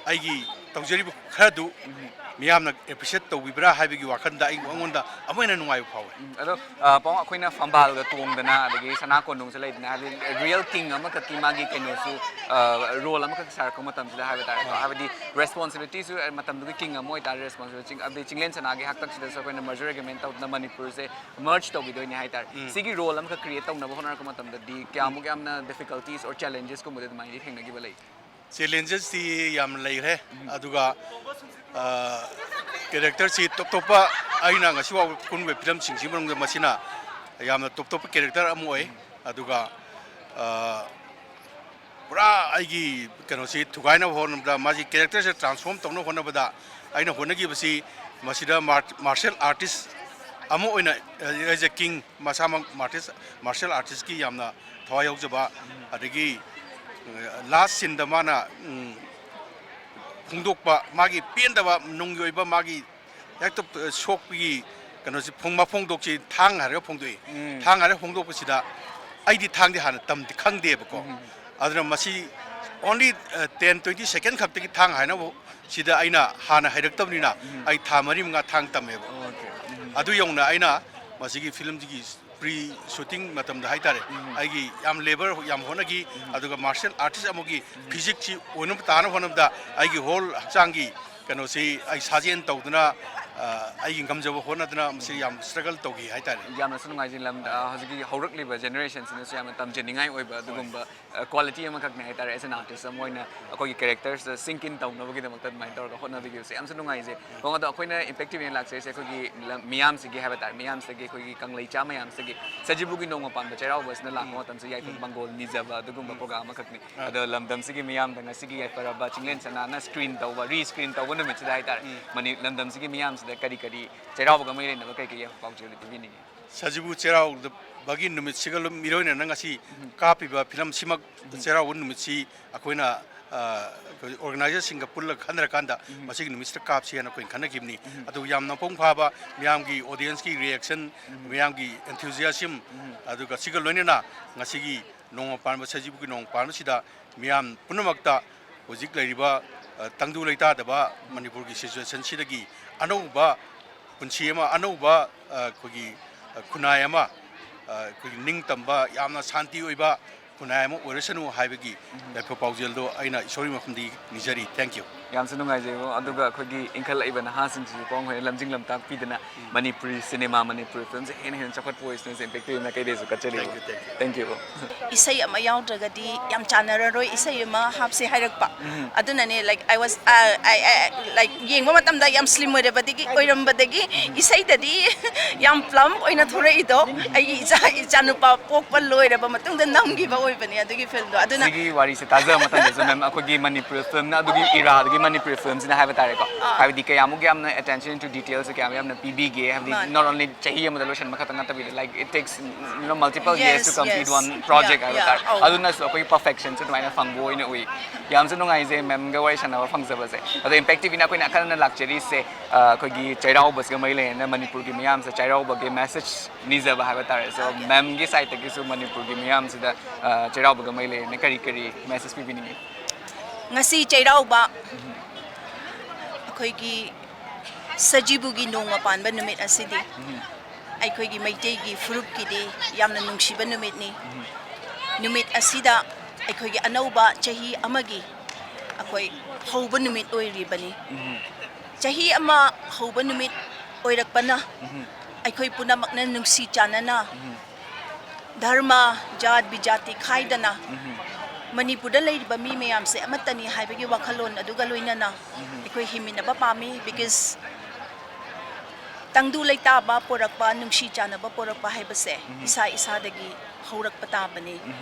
ꯑꯩꯒꯤ ꯇꯧꯖꯔꯤꯕ ꯈꯔꯗꯨ ꯎꯝ꯫ ꯃꯤꯌꯥꯝꯅ appreciate ꯇꯧꯕꯤꯕ꯭ꯔꯥ ꯍꯥꯏꯕꯒꯤ ꯋꯥꯈꯜꯗ ꯑꯩ, ꯑꯩꯉꯣꯟꯗ ꯑꯃꯨꯛ ꯍꯦꯟꯅ ꯅꯨꯡꯉꯥꯏꯕ ꯐꯥꯎꯋꯦ꯫ ꯎꯝ, ꯑꯗꯣ, ꯑ, ꯄꯥꯎ ꯑꯩꯈꯣꯏꯅ ꯐꯝꯕꯥꯜꯒ ꯇꯣꯡꯗꯅ, ꯑꯗꯒꯤ ꯁꯅꯥ ꯀꯣꯟꯗꯣꯡꯁꯨ ꯂꯩꯗꯅ, ꯍꯥꯏꯕꯗꯤ real king ꯑꯃꯈꯛꯀꯤ ꯃꯥꯒꯤ ꯀꯩꯅꯣꯁꯨ, ꯑ, role ꯑꯃꯈꯛ ꯁꯥꯔꯛꯄ ꯃꯇꯝꯁꯤꯗ ꯍꯥꯏꯕ ꯇꯥꯔꯦꯀꯣ꯫ ꯍꯣꯏ꯫ ꯍꯥꯏꯕꯗꯤ responsibility ꯁꯨ, ꯑ, ꯃꯇꯝꯗꯨꯒꯤ king ꯑꯃ ꯑꯣꯏꯇꯥꯔꯦ, responsibility, ꯆꯤꯡ-, ꯑꯗꯩ ꯆꯤꯡꯂꯦꯟ ꯁꯅꯥꯒꯤ ꯍꯥꯛꯇꯛꯁꯤꯗꯁꯨ ꯑꯩꯈꯣꯏꯅ merger agreement ꯇꯧꯗꯅ ꯃꯅꯤꯄꯨꯔꯁꯦ merge ꯇꯧꯈꯤꯗꯣꯏꯅꯦ ꯍꯥꯏꯇꯥꯔꯦ꯫ ꯎꯝ꯫ ꯁꯤꯒꯤ role ꯑꯃꯈꯛ create ꯇꯧꯅꯕ ꯍꯣꯠꯅꯔꯛꯄ ꯃꯇꯝꯗꯗꯤ ꯀꯌꯥꯃꯨꯛ ꯌꯥꯝꯅ difficulties or challenges ꯀꯨꯝꯕꯗꯤ ꯑꯗꯨꯃꯥꯏꯅꯗꯤ ꯊꯦꯡꯅꯈꯤꯕ ꯂꯩ? Challenges ꯇꯤ ꯌꯥꯝꯅ ꯂꯩꯈ꯭ꯔꯦ꯫ ꯎꯝ꯫ ꯑꯗꯨꯒ, ꯑ, character ꯁꯤ ꯇꯣꯞ ꯇꯣꯞꯄ ꯑꯩꯅ ꯉꯁꯤ ꯐꯥꯎꯕ ꯀꯨꯝꯈꯤꯕ film ꯁꯤꯡꯁꯤꯒꯤ ꯃꯅꯨꯡꯗ ꯃꯁꯤꯅ ꯌꯥꯝꯅ ꯇꯣꯞ ꯇꯣꯞꯄ ꯀꯦꯔꯦꯛꯇꯔ ꯑꯃ ꯑꯣꯏ꯫ ꯑꯗꯨꯒ, ꯑ, ꯄꯨꯔꯥ ꯑꯩꯒꯤ ꯀꯩꯅꯣꯁꯤ ꯊꯨꯒꯥꯏꯅꯕ ꯍꯣꯠꯅꯕꯗ, ꯃꯥꯒꯤ ꯀꯦꯔꯦꯛꯇꯔꯁꯦ ꯇ꯭ꯔꯥꯟꯁꯐꯣꯔꯝ ꯇꯧꯅꯕ ꯍꯣꯠꯅꯕꯗ ꯑꯩꯅ ꯍꯣꯠꯅꯈꯤꯕꯁꯤ, ꯃꯁꯤꯗ ꯃꯥꯔ-, ꯃꯥꯔꯁꯦꯜ ꯑꯥꯔꯇꯤꯁ ꯑꯃ ꯑꯣꯏꯅ, ꯑ, ꯑꯩꯁꯦ ꯀꯤꯡ ꯃꯁꯥꯃꯛ ꯃꯥꯔꯇꯤꯁ-, ꯃꯥꯔꯁꯦꯜ ꯑꯥꯔꯇꯤꯁꯀꯤ ꯌꯥꯝꯅ ꯊꯋꯥꯏ ꯌꯥꯎꯖꯕ, ꯑꯗꯒꯤ, ꯑ, ꯂꯥꯁ ꯁꯤꯟꯗ ꯃꯥꯅ, ꯎꯝ, ꯐꯣꯡꯗꯣꯛꯄ, ꯃꯥꯒꯤ ꯄꯦꯟꯗꯕ ꯅꯨꯡꯒꯤ ꯑꯣꯏꯕ ꯃꯥꯒꯤ ꯍꯦꯛꯇ, ꯑ, ꯁꯣꯛꯄꯒꯤ ꯀꯩꯅꯣꯁꯤ ꯐꯣꯡ-, ꯃꯐꯣꯡꯗꯣꯛꯁꯤ ꯊꯥꯡ ꯍꯥꯏꯔꯒ ꯐꯣꯡꯗꯣꯛꯏ꯫ ꯎꯝ꯫ ꯊꯥꯡ ꯍꯥꯏꯔꯒ ꯐꯣꯡꯗꯣꯛꯄꯁꯤꯗ ꯑꯩꯗꯤ ꯊꯥꯡꯗꯤ ꯍꯥꯟꯅ ꯇꯝꯗꯤ ꯈꯪꯗꯦꯕꯀꯣ꯫ ꯎꯝ꯫ ꯑꯗꯨꯅ ꯃꯁꯤ only, ꯑ, ten, twenty second ꯈꯛꯇꯒꯤ ꯊꯥꯡ ꯍꯥꯏꯅꯕ ꯁꯤꯗ ꯑꯩꯅ ꯍꯥꯟꯅ ꯍꯩꯔꯛꯇꯕꯅꯤꯅ ꯎꯝ꯫ ꯑꯩ ꯊꯥ ꯃꯔꯤ ꯃꯉꯥ ꯊꯥꯡ ꯇꯝꯃꯦꯕ꯫ ꯑꯣꯀꯦ꯫ ꯎꯝ꯫ ꯑꯗꯨ ꯌꯧꯅ ꯑꯩꯅ ꯃꯁꯤꯒꯤ ꯐꯤꯂꯝꯁꯤꯒꯤ ꯄ꯭ꯔꯤ ꯁꯨꯇꯤꯡ ꯃꯇꯝꯗ ꯍꯥꯏꯇꯥꯔꯦ, ꯎꯝ꯫ ꯑꯩꯒꯤ ꯌꯥꯝ ꯂꯦꯕꯔ ꯌꯥꯝ ꯍꯣꯠꯅꯈꯤ꯫ ꯎꯝ꯫ ꯑꯗꯨꯒ ꯃꯥꯔꯁꯦꯜ ꯑꯥꯔꯇꯤꯁ ꯑꯃꯒꯤ ꯎꯝ꯫ ꯐꯤꯖꯤꯛꯁꯤ ꯑꯣꯏꯅꯕ ꯇꯥꯅꯕ ꯍꯣꯠꯅꯕꯗ ꯑꯩꯒꯤ ꯍꯣꯜ ꯍꯛꯆꯥꯡꯒꯤ ꯀꯩꯅꯣꯁꯤ ꯑꯩ ꯁꯥꯖꯦꯟ ꯇꯧꯗꯅ, ꯑ, ꯑꯩꯒꯤ ꯉꯝꯖꯕ ꯍꯣꯠꯅꯗꯅ ꯃꯁꯤ ꯌꯥꯝ ꯁ꯭ꯇ꯭ꯔꯒꯜ ꯇꯧꯈꯤ ꯍꯥꯏꯇꯥꯔꯦ꯫ ꯌꯥꯝꯅꯁꯨ ꯅꯨꯡꯉꯥꯏꯖꯩ꯫ ꯂꯝ-, ꯑ, ꯍꯧꯖꯤꯛꯀꯤ ꯍꯧꯔꯛꯂꯤꯕ ꯖꯦꯅꯦꯔꯦꯁꯟꯁꯤꯅꯁꯨ ꯌꯥꯝꯅ ꯇꯝꯖꯅꯤꯡꯉꯥꯏ ꯑꯣꯏꯕ ꯑꯗꯨꯒꯨꯝꯕ, ꯑ, ꯀ꯭ꯋꯥꯂꯤꯇꯤ ꯑꯃꯈꯛꯅꯤ ꯍꯥꯏꯇꯥꯔꯦ꯫ As an artist ꯑꯃ ꯑꯣꯏꯅ ꯑꯩꯈꯣꯏꯒꯤ ꯀꯦꯔꯦꯛꯇꯔꯁꯤꯗ ꯁꯤꯡꯛ ꯏꯟ ꯇꯧꯅꯕꯒꯤꯗꯃꯛꯇ ꯑꯗꯨꯃꯥꯏꯅ ꯇꯧꯔꯒ ꯍꯣꯠꯅꯕꯤꯈꯤꯕꯁꯦ ꯌꯥꯝꯁꯨ ꯅꯨꯡꯉꯥꯏꯖꯩ꯫ ꯈꯣꯡ ꯑꯗꯣ ꯑꯩꯈꯣꯏꯅ ꯏꯝꯄꯦꯛ ꯇꯤ ꯚꯤꯅ ꯂꯥꯛꯆꯔꯤꯁꯦ ꯑꯩꯈꯣꯏꯒꯤ ꯂꯝ-, ꯃꯤꯌꯥꯝꯁꯤꯒꯤ ꯍꯥꯏꯕ ꯇꯥꯔꯦ, ꯃꯤꯌꯥꯝꯁꯤꯗꯒꯤ, ꯑꯩꯈꯣꯏꯒꯤ ꯀꯪꯂꯩꯆꯥ ꯃꯌꯥꯝꯁꯤꯗꯒꯤ ꯁꯖꯤꯕꯨꯒꯤ ꯅꯣꯡꯃ ꯄꯥꯟꯕ ꯆꯩꯔꯥꯎꯕꯁꯤꯅ ꯂꯥꯛꯄ ꯎꯝ꯫ ꯃꯇꯝꯁꯤꯗ ꯌꯥꯏꯐ ꯎꯝ꯫ ꯃꯪꯒꯣꯜ ꯅꯤꯖꯕ ꯑꯗꯨꯒꯨꯝꯕ ꯎꯝ꯫ ꯄ꯭ꯔꯣꯒ꯭ꯔꯥꯝ ꯑꯃꯈꯛꯅꯤ꯫ ꯑꯥ꯫ ꯑꯗꯣ ꯂꯝꯗꯝꯁꯤꯒꯤ ꯃꯤꯌꯥꯝꯗ ꯉꯁꯤꯒꯤ ꯌꯥꯏꯐꯔꯕ ꯆꯤꯡꯂꯦꯟ ꯁꯅꯥꯅ ꯁ꯭ꯀ꯭ꯔꯤꯟ ꯇꯧꯕ, ꯔꯤꯁ꯭ꯀ꯭ꯔꯤꯟ ꯇꯧꯕ ꯅꯨꯃꯤꯠꯁꯤꯗ ꯍꯥꯏꯇꯥꯔꯦ, ꯎꯝ꯫ ꯃꯅꯤ-, ꯂꯝꯗꯝꯁꯤꯒꯤ ꯃꯤꯌꯥꯝꯁꯤꯗ ꯀꯔꯤ ꯀꯔꯤ ꯆꯩꯔꯥꯎꯕꯒ ꯃꯔꯤ ꯂꯩꯅꯕ ꯀꯔꯤ ꯀꯔꯤ ꯌꯥꯏꯐ ꯄꯥꯎꯖꯦꯜ ꯄꯤꯕꯤꯅꯤꯡꯉꯤ? ꯁꯖꯤꯕꯨ ꯆꯩꯔꯥꯎꯕꯒꯤ ꯅꯨꯃꯤꯠꯁꯤꯒ ꯂꯣꯏ-, ꯃꯤꯔꯣꯏꯅꯅ ꯉꯁꯤ ꯎꯝ꯫ ꯀꯥꯞꯄꯤꯕ ꯐꯤꯂꯝꯁꯤꯃꯛ ꯎꯝ꯫ ꯆꯩꯔꯥꯎꯕ ꯅꯨꯃꯤꯠꯁꯤ ꯑꯩꯈꯣꯏꯅ, ꯑ, ꯑꯩꯈꯣꯏ ꯑꯣꯔꯒꯅꯥꯏꯖꯔꯁꯤꯡꯒ ꯄꯨꯜꯂꯒ ꯈꯟꯅꯔꯀꯥꯟꯗ ꯎꯝ꯫ ꯃꯁꯤꯒꯤ ꯅꯨꯃꯤꯠꯁꯤꯗ ꯀꯥꯞꯁꯤ ꯍꯥꯏꯅ ꯑꯩꯈꯣꯏꯅ ꯈꯟꯅꯈꯤꯕꯅꯤ꯫ ꯎꯝ꯫ ꯑꯗꯨ ꯌꯥꯝ ꯃꯄꯨꯡ ꯐꯥꯕ ꯃꯤꯌꯥꯝꯒꯤ ꯑꯣꯗꯤꯌꯦꯟꯁꯀꯤ ꯔꯤꯌꯦꯛꯁꯟ, ꯎꯝ꯫ ꯃꯤꯌꯥꯝꯒꯤ ꯑꯦꯟꯊꯨꯖꯤꯌꯥꯁꯝ, ꯎꯝ꯫ ꯑꯗꯨꯒ ꯁꯤꯒ ꯂꯣꯏꯅꯅ ꯉꯁꯤꯒꯤ ꯅꯣꯡꯃ ꯄꯥꯟꯕ ꯁꯖꯤꯕꯨꯒꯤ ꯅꯣꯡꯃ ꯄꯥꯟꯕꯁꯤꯗ ꯃꯤꯌꯥꯝ ꯄꯨꯝꯅꯃꯛꯇ ꯍꯧꯖꯤꯛ ꯂꯩꯔꯤꯕ, ꯑ, ꯇꯪꯗꯨ ꯂꯩꯇꯥꯗꯕ ꯃꯅꯤꯄꯨꯔꯒꯤ ꯁꯤꯆꯨꯋꯦꯁꯟꯁꯤꯗꯒꯤ ꯑꯅꯧꯕ ꯄꯨꯟꯁꯤ ꯑꯃ, ꯑꯅꯧꯕ, ꯑ, ꯑꯩꯈꯣꯏꯒꯤ, ꯑ, ꯈꯨꯟꯅꯥꯏ ꯑꯃ, ꯑ, ꯑꯩꯈꯣꯏꯒꯤ ꯅꯤꯡꯇꯝꯕ, ꯌꯥꯝꯅ ꯁꯥꯟꯇꯤ ꯑꯣꯏꯕ ꯈꯨꯟꯅꯥꯏ ꯑꯃ ꯑꯣꯏꯔꯁꯅꯨ ꯍꯥꯏꯕꯒꯤ ꯎꯝ꯫ ꯌꯥꯏꯐ ꯄꯥꯎꯖꯦꯜꯗꯣ ꯑꯩꯅ ꯏꯁꯣꯔꯒꯤ ꯃꯐꯝꯗꯒꯤ ꯅꯤꯖꯔꯤ꯫ Thank you꯫ ꯌꯥꯝꯁꯨ ꯅꯨꯡꯉꯥꯏꯖꯩꯕꯣ꯫ ꯑꯗꯨꯒ ꯑꯩꯈꯣꯏꯒꯤ ꯏꯟꯈꯠꯂꯛꯏꯕ ꯅꯍꯥꯁꯤꯡꯁꯤꯁꯨ ꯄꯣꯡ ꯍꯣꯏꯅ ꯂꯝꯖꯤꯡ ꯂꯝꯇꯥꯛ ꯄꯤꯗꯅ ꯃꯅꯤꯄꯨꯔꯤ ꯁꯤꯅꯦꯃꯥ, ꯃꯅꯤꯄꯨꯔꯤ ꯐꯤꯂꯝꯁꯦ ꯍꯦꯟꯅ ꯍꯦꯟꯅ ꯆꯥꯎꯈꯠꯄ ꯑꯣꯏꯁꯅꯨ ꯁꯦ impact ꯇꯤꯚꯤꯅ ꯀꯩꯗꯩꯁꯨ ꯀꯠꯆꯔꯤꯕꯣ꯫ Thank you, thank you꯫ Thank you꯫ ꯏꯁꯩ ꯑꯃ ꯌꯥꯎꯗ꯭ꯔꯒꯗꯤ ꯌꯥꯝ ꯆꯥꯟꯅꯔꯔꯣꯏ, ꯏꯁꯩ ꯑꯃ ꯍꯥꯞꯁꯦ ꯍꯥꯏꯔꯛꯄ꯫ ꯑꯗꯨꯅꯅꯦ, like, I was, uh, I, I, like, ꯌꯦꯡꯕ ꯃꯇꯝꯗ ꯌꯥꯝ slim ꯑꯣꯏꯔꯕꯗꯒꯤ, ꯑꯣꯏꯔꯝꯕꯗꯒꯤ ꯏꯁꯩꯗꯗꯤ ꯌꯥꯝ plump ꯑꯣꯏꯅ ꯊꯣꯔꯛꯏꯗꯣ꯫ ꯑꯩꯒꯤ ꯏꯆꯥ, ꯏꯆꯥꯅꯨꯄꯥ ꯄꯣꯛꯄ ꯂꯣꯏꯔꯕ ꯃꯇꯨꯡꯗ ꯅꯝꯈꯤꯕ ꯑꯣꯏꯕꯅꯦ ꯑꯗꯨꯒꯤ ꯐꯤꯂꯝꯗꯣ꯫ ꯑꯗꯨꯅ ꯁꯤꯒꯤ ꯋꯥꯔꯤꯁꯦ ꯇꯥꯖꯕ ꯃꯇꯝꯗꯁꯨ, ꯃꯦꯝ, ꯑꯩꯈꯣꯏꯒꯤ ꯃꯅꯤꯄꯨꯔꯤ ꯐꯤꯂꯝꯅ ꯑꯗꯨꯒꯤ ꯏꯔꯥꯗꯒꯤ ꯃꯅꯤꯄꯨꯔꯤ ꯐꯤꯂꯝꯁꯤꯅ ꯍꯥꯏꯕ ꯇꯥꯔꯦꯀꯣ, ꯑꯥ꯫ ꯍꯥꯏꯕꯗꯤ ꯀꯌꯥꯃꯨꯛ ꯌꯥꯝꯅ attention to details ꯀꯌꯥꯝ ꯌꯥꯝꯅ ꯄꯤꯕꯤꯒꯦ, ꯍꯥꯏꯕꯗꯤ ꯃꯥꯅꯦ꯫ Not only ꯆꯍꯤ ꯑꯃꯗ ꯂꯣꯏꯁꯤꯟꯕ ꯈꯛꯇ ꯅꯠꯇꯕꯤꯗ, like, it takes, you know, multiple years to complete one project ꯍꯥꯏꯕ ꯇꯥꯔꯦ꯫ ꯑꯧ꯫ ꯑꯗꯨꯅꯁꯨ ꯑꯩꯈꯣꯏꯒꯤ perfectionꯁꯨ ꯑꯗꯨꯃꯥꯏꯅ ꯐꯪꯕ ꯑꯣꯏꯅ ꯎꯏ꯫ ꯌꯥꯝꯁꯨ ꯅꯨꯡꯉꯥꯏꯖꯩ ꯃꯦꯝꯒ ꯋꯥꯔꯤ ꯁꯥꯟꯅꯕ ꯐꯪꯖꯕꯁꯦ꯫ ꯑꯗꯣ ꯏꯝꯄꯦꯛ ꯇꯤꯚꯤꯅ ꯑꯩꯈꯣꯏꯅ ꯑꯈꯟꯅꯅ ꯂꯥꯛꯆꯔꯤꯁꯦ, ꯑ, ꯑꯩꯈꯣꯏꯒꯤ ꯆꯩꯔꯥꯎꯕꯁꯤꯒ ꯃꯔꯤ ꯂꯩꯅꯅ ꯃꯅꯤꯄꯨꯔꯒꯤ ꯃꯤꯌꯥꯝꯁꯦ ꯆꯩꯔꯥꯎꯕꯒꯤ message ꯅꯤꯖꯕ ꯍꯥꯏꯕ ꯇꯥꯔꯦ꯫ So, ꯃꯦꯝꯒꯤ sideꯇꯒꯤꯁꯨ ꯃꯅꯤꯄꯨꯔꯒꯤ ꯃꯤꯌꯥꯝꯁꯤꯗ, ꯑ, ꯆꯩꯔꯥꯎꯕꯒ ꯃꯔꯤ ꯂꯩꯅꯅ ꯀꯔꯤ ꯀꯔꯤ message ꯄꯤꯕꯤꯅꯤꯡꯉꯤ? ꯉꯁꯤ ꯆꯩꯔꯥꯎꯕ ꯑꯩꯈꯣꯏꯒꯤ ꯁꯖꯤꯕꯨꯒꯤ ꯅꯣꯡꯃ ꯄꯥꯟꯕ ꯅꯨꯃꯤꯠ ꯑꯁꯤꯗꯤ ꯑꯩꯈꯣꯏꯒꯤ ꯃꯩꯇꯩꯒꯤ ꯐꯨꯔꯨꯞꯀꯤꯗꯤ ꯌꯥꯝꯅ ꯅꯨꯡꯁꯤꯕ ꯅꯨꯃꯤꯠꯅꯤ꯫ ꯅꯨꯃꯤꯠ ꯑꯁꯤꯗ ꯑꯩꯈꯣꯏꯒꯤ ꯑꯅꯧꯕ ꯆꯍꯤ ꯑꯃꯒꯤ ꯑꯩꯈꯣꯏ ꯍꯧꯕ ꯅꯨꯃꯤꯠ ꯑꯣꯏꯔꯤꯕꯅꯤ꯫ ꯆꯍꯤ ꯑꯃ ꯍꯧꯕ ꯅꯨꯃꯤꯠ ꯑꯣꯏꯔꯛꯄꯅ ꯑꯩꯈꯣꯏ ꯄꯨꯝꯅꯃꯛꯅ ꯅꯨꯡꯁꯤ ꯆꯥꯟꯅꯅ ꯙꯔꯃ, ꯖꯥꯠ, ꯕꯤꯖꯥꯇꯤ ꯈꯥꯏꯗꯅ ꯃꯅꯤꯄꯨꯔꯗ ꯂꯩꯔꯤꯕ ꯃꯤ ꯃꯌꯥꯝꯁꯦ ꯑꯃꯠꯇꯅꯤ ꯍꯥꯏꯕꯒꯤ ꯋꯥꯈꯜꯂꯣꯟ ꯑꯗꯨꯒ ꯂꯣꯏꯅꯅ ꯑꯩꯈꯣꯏ ꯍꯤꯡꯃꯤꯟꯅꯕ ꯄꯥꯝꯃꯤ꯫ Because ꯇꯪꯗꯨ ꯂꯩꯇꯥꯕ ꯄꯣꯔꯛꯄ, ꯅꯨꯡꯁꯤ ꯆꯥꯟꯅꯕ ꯄꯣꯔꯛꯄ ꯍꯥꯏꯕꯁꯦ ꯏꯁꯥ ꯏꯁꯥꯗꯒꯤ ꯍꯧꯔꯛꯄ ꯇꯥꯕꯅꯤ꯫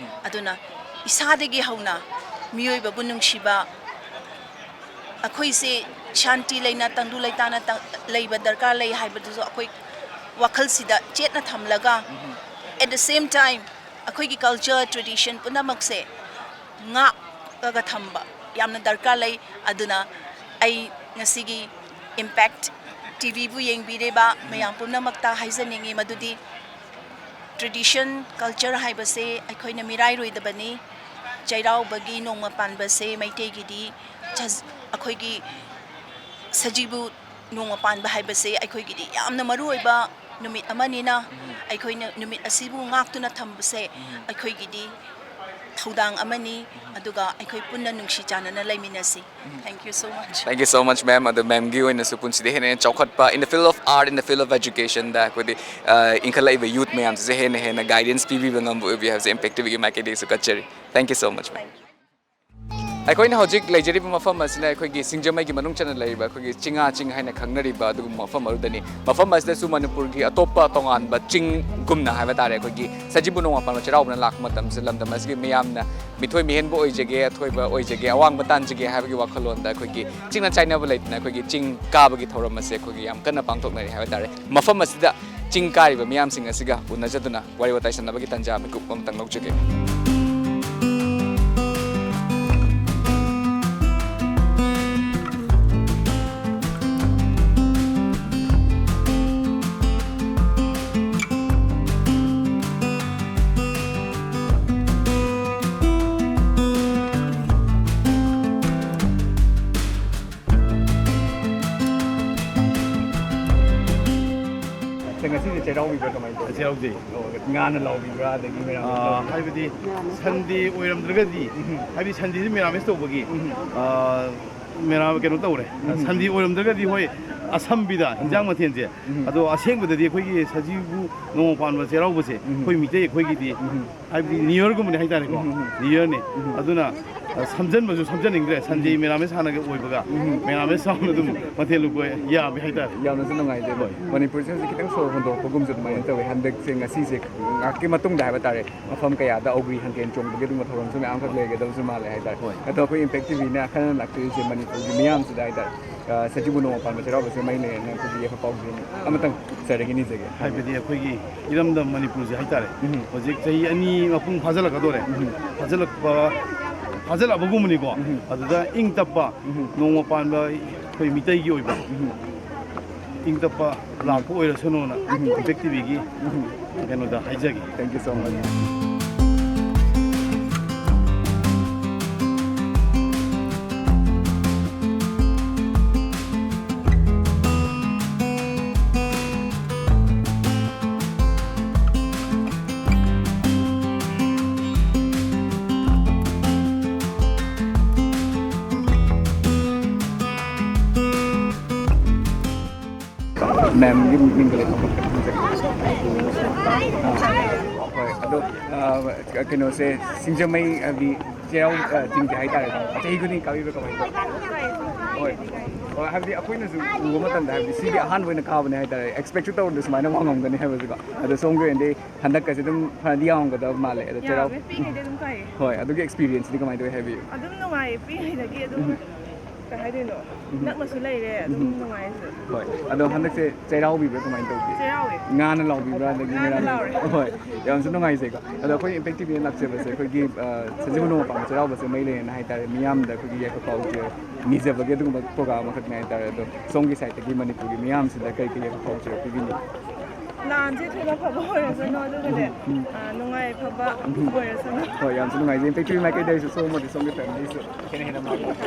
ꯑꯗꯨꯅ ꯏꯁꯥꯗꯒꯤ ꯍꯧꯅ ꯃꯤꯑꯣꯏꯕꯕꯨ ꯅꯨꯡꯁꯤꯕ, ꯑꯩꯈꯣꯏꯁꯦ ꯁꯥꯟꯇꯤ ꯂꯩꯅ, ꯇꯪꯗꯨ ꯂꯩꯇꯥꯅ ꯇ-, ꯂꯩꯕ ꯗꯔꯀꯥꯔ ꯂꯩ ꯍꯥꯏꯕꯗꯨꯁꯨ ꯑꯩꯈꯣꯏ ꯋꯥꯈꯜꯁꯤꯗ ꯆꯦꯠꯅ ꯊꯝꯂꯒ, at the same time, ꯑꯩꯈꯣꯏꯒꯤ culture, tradition ꯄꯨꯝꯅꯃꯛꯁꯦ ꯉꯥꯛꯂꯒ ꯊꯝꯕ ꯌꯥꯝꯅ ꯗꯔꯀꯥꯔ ꯂꯩ꯫ ꯑꯗꯨꯅ ꯑꯩ ꯉꯁꯤꯒꯤ ꯏꯝꯄꯦꯛ ꯇꯤꯚꯤꯕꯨ ꯌꯦꯡꯕꯤꯔꯤꯕ ꯃꯌꯥꯝ ꯄꯨꯝꯅꯃꯛꯇ ꯍꯥꯏꯖꯅꯤꯡꯉꯤ ꯃꯗꯨꯗꯤ, tradition, culture ꯍꯥꯏꯕꯁꯦ ꯑꯩꯈꯣꯏꯅ ꯃꯤꯔꯥꯏꯔꯣꯏꯗꯕꯅꯤ꯫ ꯆꯩꯔꯥꯎꯕꯒꯤ ꯅꯣꯡꯃ ꯄꯥꯟꯕꯁꯦ ꯃꯩꯇꯩꯒꯤꯗꯤ ꯁꯖ-, ꯑꯩꯈꯣꯏꯒꯤ ꯁꯖꯤꯕꯨ ꯅꯣꯡꯃ ꯄꯥꯟꯕ ꯍꯥꯏꯕꯁꯦ ꯑꯩꯈꯣꯏꯒꯤꯗꯤ ꯌꯥꯝꯅ ꯃꯔꯨꯑꯣꯏꯕ ꯅꯨꯃꯤꯠ ꯑꯃꯅꯤꯅ, ꯑꯩꯈꯣꯏꯅ ꯅꯨꯃꯤꯠ ꯑꯁꯤꯕꯨ ꯉꯥꯛꯇꯨꯅ ꯊꯝꯕꯁꯦ ꯑꯩꯈꯣꯏꯒꯤꯗꯤ ꯊꯧꯗꯥꯡ ꯑꯃꯅꯤ꯫ ꯑꯗꯨꯒ ꯑꯩꯈꯣꯏ ꯄꯨꯟꯅ ꯅꯨꯡꯁꯤ ꯆꯥꯟꯅꯅ ꯂꯩꯃꯤꯟꯅꯁꯤ꯫ Thank you so much. Thank you so much, ma'am. ꯑꯗꯣ ꯃꯦꯝꯒꯤ ꯑꯣꯏꯅꯁꯨ ꯄꯨꯟꯁꯤꯗ ꯍꯦꯟꯅ ꯍꯦꯟꯅ ꯆꯥꯎꯈꯠꯄ, in the field of art, in the field of education ꯗ ꯑꯩꯈꯣꯏꯗꯤ, ꯑ, ꯏꯟꯈꯠꯂꯛꯏꯕ youth ꯃꯌꯥꯝꯁꯤꯁꯨ ꯍꯦꯟꯅ ꯍꯦꯟꯅ guidance ꯄꯤꯕꯤꯕ ꯉꯝꯕ ꯑꯣꯏꯕꯤꯌꯨ ꯍꯥꯏꯕꯁꯦ Impact ꯇꯤ ꯚꯤꯒꯤ ꯃꯥꯏꯀꯩꯗꯒꯤꯁꯨ ꯀꯠꯆꯔꯤ꯫ Thank you so much, ma'am. ꯑꯩꯈꯣꯏꯅ ꯍꯧꯖꯤꯛ ꯂꯩꯖꯔꯤꯕ ꯃꯐꯝ ꯑꯁꯤꯅ ꯑꯩꯈꯣꯏꯒꯤ ꯁꯤꯡꯖꯃꯩꯒꯤ ꯃꯅꯨꯡ ꯆꯟꯅ ꯂꯩꯔꯤꯕ ꯑꯩꯈꯣꯏꯒꯤ ꯆꯤꯡꯉꯥ ꯆꯤꯡ ꯍꯥꯏꯅ ꯈꯪꯅꯔꯤꯕ ꯑꯗꯨꯒꯨꯝꯕ ꯃꯐꯝ ꯑꯗꯨꯗꯅꯤ꯫ ꯃꯐꯝ ꯑꯁꯤꯗꯁꯨ ꯃꯅꯤꯄꯨꯔꯒꯤ ꯑꯇꯣꯞꯄ ꯇꯣꯉꯥꯟꯕ ꯆꯤꯡꯒꯨꯝꯅ ꯍꯥꯏꯕ ꯇꯥꯔꯦ, ꯑꯩꯈꯣꯏꯒꯤ ꯁꯖꯤꯕꯨ ꯅꯣꯡꯃ ꯄꯥꯟꯕ ꯆꯩꯔꯥꯎꯕꯅ ꯂꯥꯛꯄ ꯃꯇꯝꯁꯤꯗ ꯂꯝꯗꯝ ꯑꯁꯤꯒꯤ ꯃꯤꯌꯥꯝꯅ ꯃꯤꯊꯣꯏ ꯃꯤꯍꯦꯟꯕ ꯑꯣꯏꯖꯒꯦ, ꯑꯊꯣꯏꯕ ꯑꯣꯏꯖꯒꯦ, ꯑꯋꯥꯡꯕ ꯇꯥꯟꯖꯒꯦ ꯍꯥꯏꯕꯒꯤ ꯋꯥꯈꯜꯂꯣꯟꯗ ꯑꯩꯈꯣꯏꯒꯤ ꯆꯤꯡꯅ ꯆꯥꯏꯅꯕ ꯂꯩꯇꯅ ꯑꯩꯈꯣꯏꯒꯤ ꯆꯤꯡ ꯀꯥꯕꯒꯤ ꯊꯧꯔꯝ ꯑꯁꯤ ꯑꯩꯈꯣꯏꯒꯤ ꯌꯥꯝ ꯀꯟꯅ ꯄꯥꯡꯊꯣꯛꯅꯔꯤ ꯍꯥꯏꯕ ꯇꯥꯔꯦ꯫ ꯃꯐꯝ ꯑꯁꯤꯗ ꯆꯤꯡ ꯀꯥꯔꯤꯕ ꯃꯤꯌꯥꯝꯁꯤꯡ ꯑꯁꯤꯒ ꯎꯅꯖꯗꯨꯅ ꯋꯥꯔꯤ ꯋꯥꯇꯥꯏ ꯁꯥꯟꯅꯕꯒꯤ ꯇꯥꯟꯖꯥ ꯃꯤꯀꯨꯞ ꯑꯃꯇꯪ ꯂꯧꯖꯒꯦ꯫ ꯁꯦ, ꯉꯁꯤꯁꯦ ꯆꯩꯔꯥꯎꯕꯤꯕ꯭ꯔꯥ ꯀꯃꯥꯏꯅ ꯇꯧꯒꯦ? ꯆꯩꯔꯥꯎꯗꯦ꯫ ꯑꯣ, ꯉꯥꯅ ꯂꯥꯎꯕꯤꯕ꯭ꯔꯥ, ꯑꯗꯒꯤ ꯃꯦꯔꯥꯃꯦꯁ ꯑꯥ, ꯇꯧꯕ꯭ꯔꯥ? ꯍꯥꯏꯕꯗꯤ ꯁꯟꯗꯦ ꯑꯣꯏꯔꯝꯗ꯭ꯔꯒꯗꯤ, ꯎꯝ꯫ ꯍꯥꯏꯕꯗꯤ ꯁꯟꯗꯦꯁꯤ ꯃꯦꯔꯥꯃꯦꯁ ꯇꯧꯕꯒꯤ, ꯎꯝ꯫ ꯑꯥ, ꯃꯦꯔꯥ-, ꯀꯩꯅꯣ ꯇꯧꯔꯦ꯫ ꯎꯝ꯫ ꯁꯟꯗꯦ ꯑꯣꯏꯔꯝꯗ꯭ꯔꯒꯗꯤ ꯍꯣꯏ ꯑꯁꯝꯕꯤꯗ ꯎꯝ꯫ ꯍꯤꯟꯖꯥꯡ ꯃꯊꯦꯜꯁꯦ꯫ ꯎꯝ꯫ ꯑꯗꯣ ꯑꯁꯦꯡꯕꯗꯗꯤ ꯑꯩꯈꯣꯏꯒꯤ ꯁꯖꯤꯕꯨ ꯅꯣꯡꯃ ꯄꯥꯟꯕ ꯆꯩꯔꯥꯎꯕꯁꯦ ꯎꯝ꯫ ꯑꯩꯈꯣꯏ ꯃꯤꯇꯩ ꯑꯩꯈꯣꯏꯒꯤꯗꯤ ꯎꯝ꯫ ꯍꯥꯏꯕꯗꯤ ꯅ꯭ꯌꯨ ꯌꯔꯒꯨꯝꯕꯅꯤ ꯍꯥꯏꯇꯥꯔꯦꯀꯣ꯫ ꯎꯝ, ꯎꯝ, ꯎꯝ꯫ ꯅ꯭ꯌꯨ ꯌꯔꯅꯤ꯫ ꯎꯝ꯫ ꯑꯗꯨꯅ, ꯑ, ꯁꯝꯖꯟꯕꯁꯨ ꯁꯝꯖꯟꯅꯤꯡꯗ꯭ꯔꯦ꯫ ꯁꯟꯗꯦ ꯎꯝ꯫ ꯃꯦꯔꯥꯃꯦꯁ ꯍꯥꯟꯅꯒ ꯑꯣꯏꯕꯒ ꯎꯝ꯫ ꯃꯦꯔꯥꯃꯦꯁ ꯆꯥꯎꯅ ꯑꯗꯨꯝ ꯃꯊꯦꯜ ꯂꯨꯀꯣꯏ ꯌꯥꯝꯃꯦ ꯍꯥꯏꯇꯥꯔꯦ꯫ ꯌꯥꯝꯅꯁꯨ ꯅꯨꯡꯉꯥꯏꯖꯩ꯫ ꯍꯣꯏ꯫ ꯃꯅꯤꯄꯨꯔꯁꯦ ꯍꯧꯖꯤꯛ ꯈꯤꯇꯪ ꯁꯣꯔ ꯍꯣꯟꯗꯣꯔꯛꯄꯒꯨꯝꯁꯨ ꯑꯗꯨꯃꯥꯏꯅ ꯍꯣꯏ꯫ ꯇꯧꯋꯤ꯫ ꯍꯟꯗꯛꯁꯦ ꯉꯁꯤꯁꯦ ꯉꯥꯏꯍꯥꯛꯀꯤ ꯃꯇꯨꯡꯗ ꯍꯥꯏꯕ ꯇꯥꯔꯦ, ꯃꯐꯝ ꯀꯌꯥꯗ ꯑꯧꯒ꯭ꯔꯤ ꯍꯪꯀꯦꯟ ꯆꯣꯡꯕꯒꯤ ꯑꯗꯨꯒꯨꯝꯕ ꯊꯧꯔꯝꯁꯨ ꯃꯌꯥꯝ ꯑꯃꯈꯛ ꯂꯩꯒꯗꯕꯁꯨ ꯃꯥꯜꯂꯦ ꯍꯥꯏꯇꯥꯔꯦ꯫ ꯍꯣꯏ꯫ ꯑꯗꯣ ꯑꯩꯈꯣꯏ ꯏꯝꯄꯦꯛ ꯇꯤ ꯚꯤꯅ ꯑꯈꯟꯅꯅ ꯂꯥꯛꯆꯔꯤꯁꯦ ꯃꯅꯤꯄꯨꯔꯒꯤ ꯃꯤꯌꯥꯝꯁꯤꯗ ꯍꯥꯏꯇꯥꯔꯦ꯫ ꯑ, ꯁꯖꯤꯕꯨ ꯅꯣꯡꯃ ꯄꯥꯟꯕ ꯆꯩꯔꯥꯎꯕꯁꯦ ꯃꯔꯤ ꯂꯩꯅꯅ ꯑꯩꯈꯣꯏꯒꯤ ꯌꯥꯏꯐ ꯄꯥꯎꯖꯦꯜ ꯑꯃꯇꯪ ꯁꯥꯔꯗꯒꯤ ꯅꯤꯖꯒꯦ꯫ ꯍꯥꯏꯕꯗꯤ ꯑꯩꯈꯣꯏꯒꯤ ꯏꯔꯝꯗꯝ ꯃꯅꯤꯄꯨꯔꯁꯦ ꯍꯥꯏꯇꯥꯔꯦ, ꯎꯝ꯫ ꯍꯧꯖꯤꯛ ꯆꯍꯤ ꯑꯅꯤ ꯃꯄꯨꯡ ꯐꯥꯖꯤꯜꯂꯛꯀꯗꯧꯔꯦ꯫ ꯎꯝ꯫ ꯐꯥꯖꯤꯜꯂꯛꯄ, ꯐꯥꯖꯤꯜꯂꯛꯑꯕꯒꯨꯝꯕꯅꯤꯀꯣ꯫ ꯎꯝ꯫ ꯑꯗꯨꯗ ꯏꯪ ꯇꯞꯄ, ꯎꯝ꯫ ꯅꯣꯡꯃ ꯄꯥꯟꯕ ꯑꯩꯈꯣꯏ ꯃꯤꯇꯩꯒꯤ ꯑꯣꯏꯕ ꯎꯝ꯫ ꯏꯪ ꯇꯞꯄ ꯂꯥꯛꯄ ꯑꯣꯏꯔꯁꯅꯨꯅ ꯎꯝ꯫ ꯏꯝꯄꯦꯛ ꯇꯤ ꯚꯤꯒꯤ ꯎꯝ꯫ ꯀꯩꯅꯣꯗ ꯍꯥꯏꯖꯒꯦ꯫ Thank you so much. ꯃꯦꯝꯒꯤ ꯃꯤꯡꯒ ꯂꯩꯐꯝ ꯈꯪꯖꯒꯦ? ꯑꯥ, ꯍꯣꯏ, ꯑꯗꯣ, ꯑꯥ, ꯀꯩꯅꯣꯁꯦ, ꯁꯤꯡꯖꯃꯩ, ꯍꯥꯏꯗꯤ, ꯆꯩꯔꯥꯎ, ꯑꯥ, ꯆꯤꯡꯁꯦ ꯍꯥꯏꯇꯥꯔꯦꯀꯣ, ꯆꯍꯤ ꯈꯨꯗꯤꯡꯒꯤ ꯀꯥꯕꯤꯕ꯭ꯔꯥ, ꯀꯃꯥꯏꯅ ꯇꯧꯋꯤ? ꯍꯣꯏ꯫ ꯍꯣꯏ, ꯍꯥꯏꯕꯗꯤ, ꯑꯩꯈꯣꯏꯅꯁꯨ ꯎꯕ ꯃꯇꯝꯗ, ꯍꯥꯏꯕꯗꯤ, ꯁꯤꯗꯤ ꯑꯍꯥꯟꯕ ꯑꯣꯏꯅ ꯀꯥꯕꯅꯦ ꯍꯥꯏꯇꯥꯔꯦ, ꯑꯦꯛꯁꯄꯦꯛꯁꯨ ꯇꯧꯔꯝꯗꯦ ꯁꯨꯃꯥꯏꯅ ꯋꯥꯡꯉꯝꯒꯅꯤ ꯍꯥꯏꯕꯁꯤꯀꯣ꯫ ꯑꯗꯣ ꯁꯣꯝꯒꯤ ꯑꯣꯏꯅꯗꯤ ꯍꯟꯗꯛꯀꯁꯦ ꯑꯗꯨꯝ ꯐꯅꯗꯤ ꯌꯥꯝꯒꯗꯕ ꯃꯥꯜꯂꯦ꯫ ꯑꯗꯣ ꯆꯩꯔꯥꯎ-, ꯌꯥꯝꯃꯦ, ꯄꯤꯛꯏꯉꯩꯗꯩ ꯑꯗꯨꯝ ꯀꯥꯏꯌꯦ꯫ ꯍꯣꯏ, ꯑꯗꯨꯒꯤ ꯑꯦꯛꯁꯄꯤꯔꯤꯌꯦꯟꯁꯇꯨꯗꯤ ꯀꯃꯥꯏꯅ ꯇꯧꯋꯤ, ꯍꯥꯏꯕꯤꯌꯨ? ꯑꯗꯨꯝ ꯅꯨꯡꯉꯥꯏꯌꯦ, ꯄꯤꯛꯏꯉꯩꯗꯒꯤ ꯑꯗꯨꯝ, ꯎꯝ꯫ ꯀꯩ ꯍꯥꯏꯗꯣꯏꯅꯣ? ꯎꯝ꯫ ꯅꯛꯅꯁꯨ ꯂꯩꯔꯦ, ꯑꯗꯨꯝ ꯎꯝ꯫ ꯅꯨꯡꯉꯥꯏꯌꯦ ꯁꯤꯗ꯫ ꯍꯣꯏ꯫ ꯑꯗꯣ ꯍꯟꯗꯛꯁꯦ ꯆꯩꯔꯥꯎꯕꯤꯕ꯭ꯔꯥ, ꯀꯃꯥꯏꯅ ꯇꯧꯒꯦ? ꯆꯩꯔꯥꯎꯋꯦ꯫ ꯉꯥꯅ ꯂꯥꯎꯕꯤꯕ꯭ꯔꯥ, ꯑꯗꯒꯤ ꯉꯥꯅ ꯃꯦꯔꯥ-, ꯂꯥꯎꯔꯦ꯫ ꯍꯣꯏ, ꯌꯥꯝꯁꯨ ꯅꯨꯡꯉꯥꯏꯖꯩꯀꯣ꯫ ꯑꯗꯣ ꯑꯩꯈꯣꯏ Impact ꯇꯤ ꯚꯤꯅ ꯂꯥꯛꯆꯕꯁꯦ, ꯑꯩꯈꯣꯏꯒꯤ, ꯑ, ꯁꯖꯤꯕꯨ ꯅꯣꯡꯃ ꯄꯥꯟꯕ ꯆꯩꯔꯥꯎꯕꯁꯦ ꯃꯩ ꯂꯩꯔꯦꯅ ꯍꯥꯏꯇꯥꯔꯦ, ꯃꯤꯌꯥꯝꯗ ꯑꯩꯈꯣꯏꯒꯤ ꯌꯥꯏꯐ ꯄꯥꯎꯖꯦꯜ ꯅꯤꯖꯕꯒꯤ ꯑꯗꯨꯒꯨꯝꯕ ꯄ꯭ꯔꯣꯒ꯭ꯔꯥꯝ ꯑꯃꯈꯛꯅꯦ ꯍꯥꯏꯇꯥꯔꯦ꯫ ꯑꯗꯣ ꯁꯣꯝꯒꯤ ꯁꯥꯏꯠꯇꯒꯤ ꯃꯅꯤꯄꯨꯔꯒꯤ ꯃꯤꯌꯥꯝꯁꯤꯗ ꯀꯔꯤ ꯀꯔꯤ ꯌꯥꯏꯐ ꯄꯥꯎꯖꯦꯜ ꯄꯤꯕꯤꯅꯤ? ꯂꯥꯟꯁꯦ ꯊꯨꯅ ꯐꯕ ꯑꯣꯏꯔꯁꯅꯨ, ꯑꯗꯨꯒꯅꯦ, ꯎꯝ, ꯎꯝ꯫ ꯑ, ꯅꯨꯡꯉꯥꯏ ꯐꯕ ꯎꯝ꯫ ꯑꯣꯏꯔꯁꯅꯨ꯫ ꯍꯣꯏ, ꯌꯥꯝꯁꯨ ꯅꯨꯡꯉꯥꯏꯖꯩ꯫ Impact ꯇꯤ ꯚꯤ ꯃꯥꯏꯀꯩꯗꯒꯤꯁꯨ ꯁꯣꯝ ꯑꯃꯗꯤ ꯁꯣꯝꯒꯤ ꯐꯦꯃꯤꯂꯤꯁꯨ ꯍꯦꯟꯅ ꯍꯦꯟꯅ ꯃꯥꯏ ꯄꯥꯛꯄ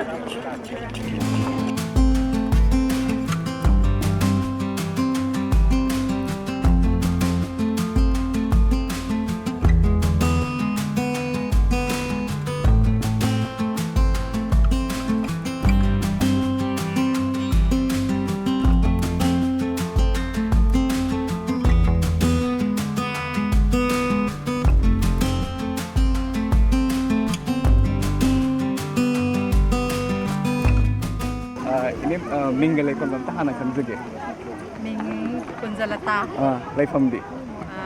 ꯑ, ꯏꯅꯦ, ꯑ, ꯃꯤꯡꯒ ꯂꯩꯐꯝꯒ ꯑꯝꯇ ꯍꯥꯟꯅ ꯈꯪꯖꯒꯦ꯫ ꯃꯤꯡ ꯀꯨꯟꯖꯂꯇꯥ꯫ ꯑ, ꯂꯩꯐꯝꯗꯤ? ꯑ,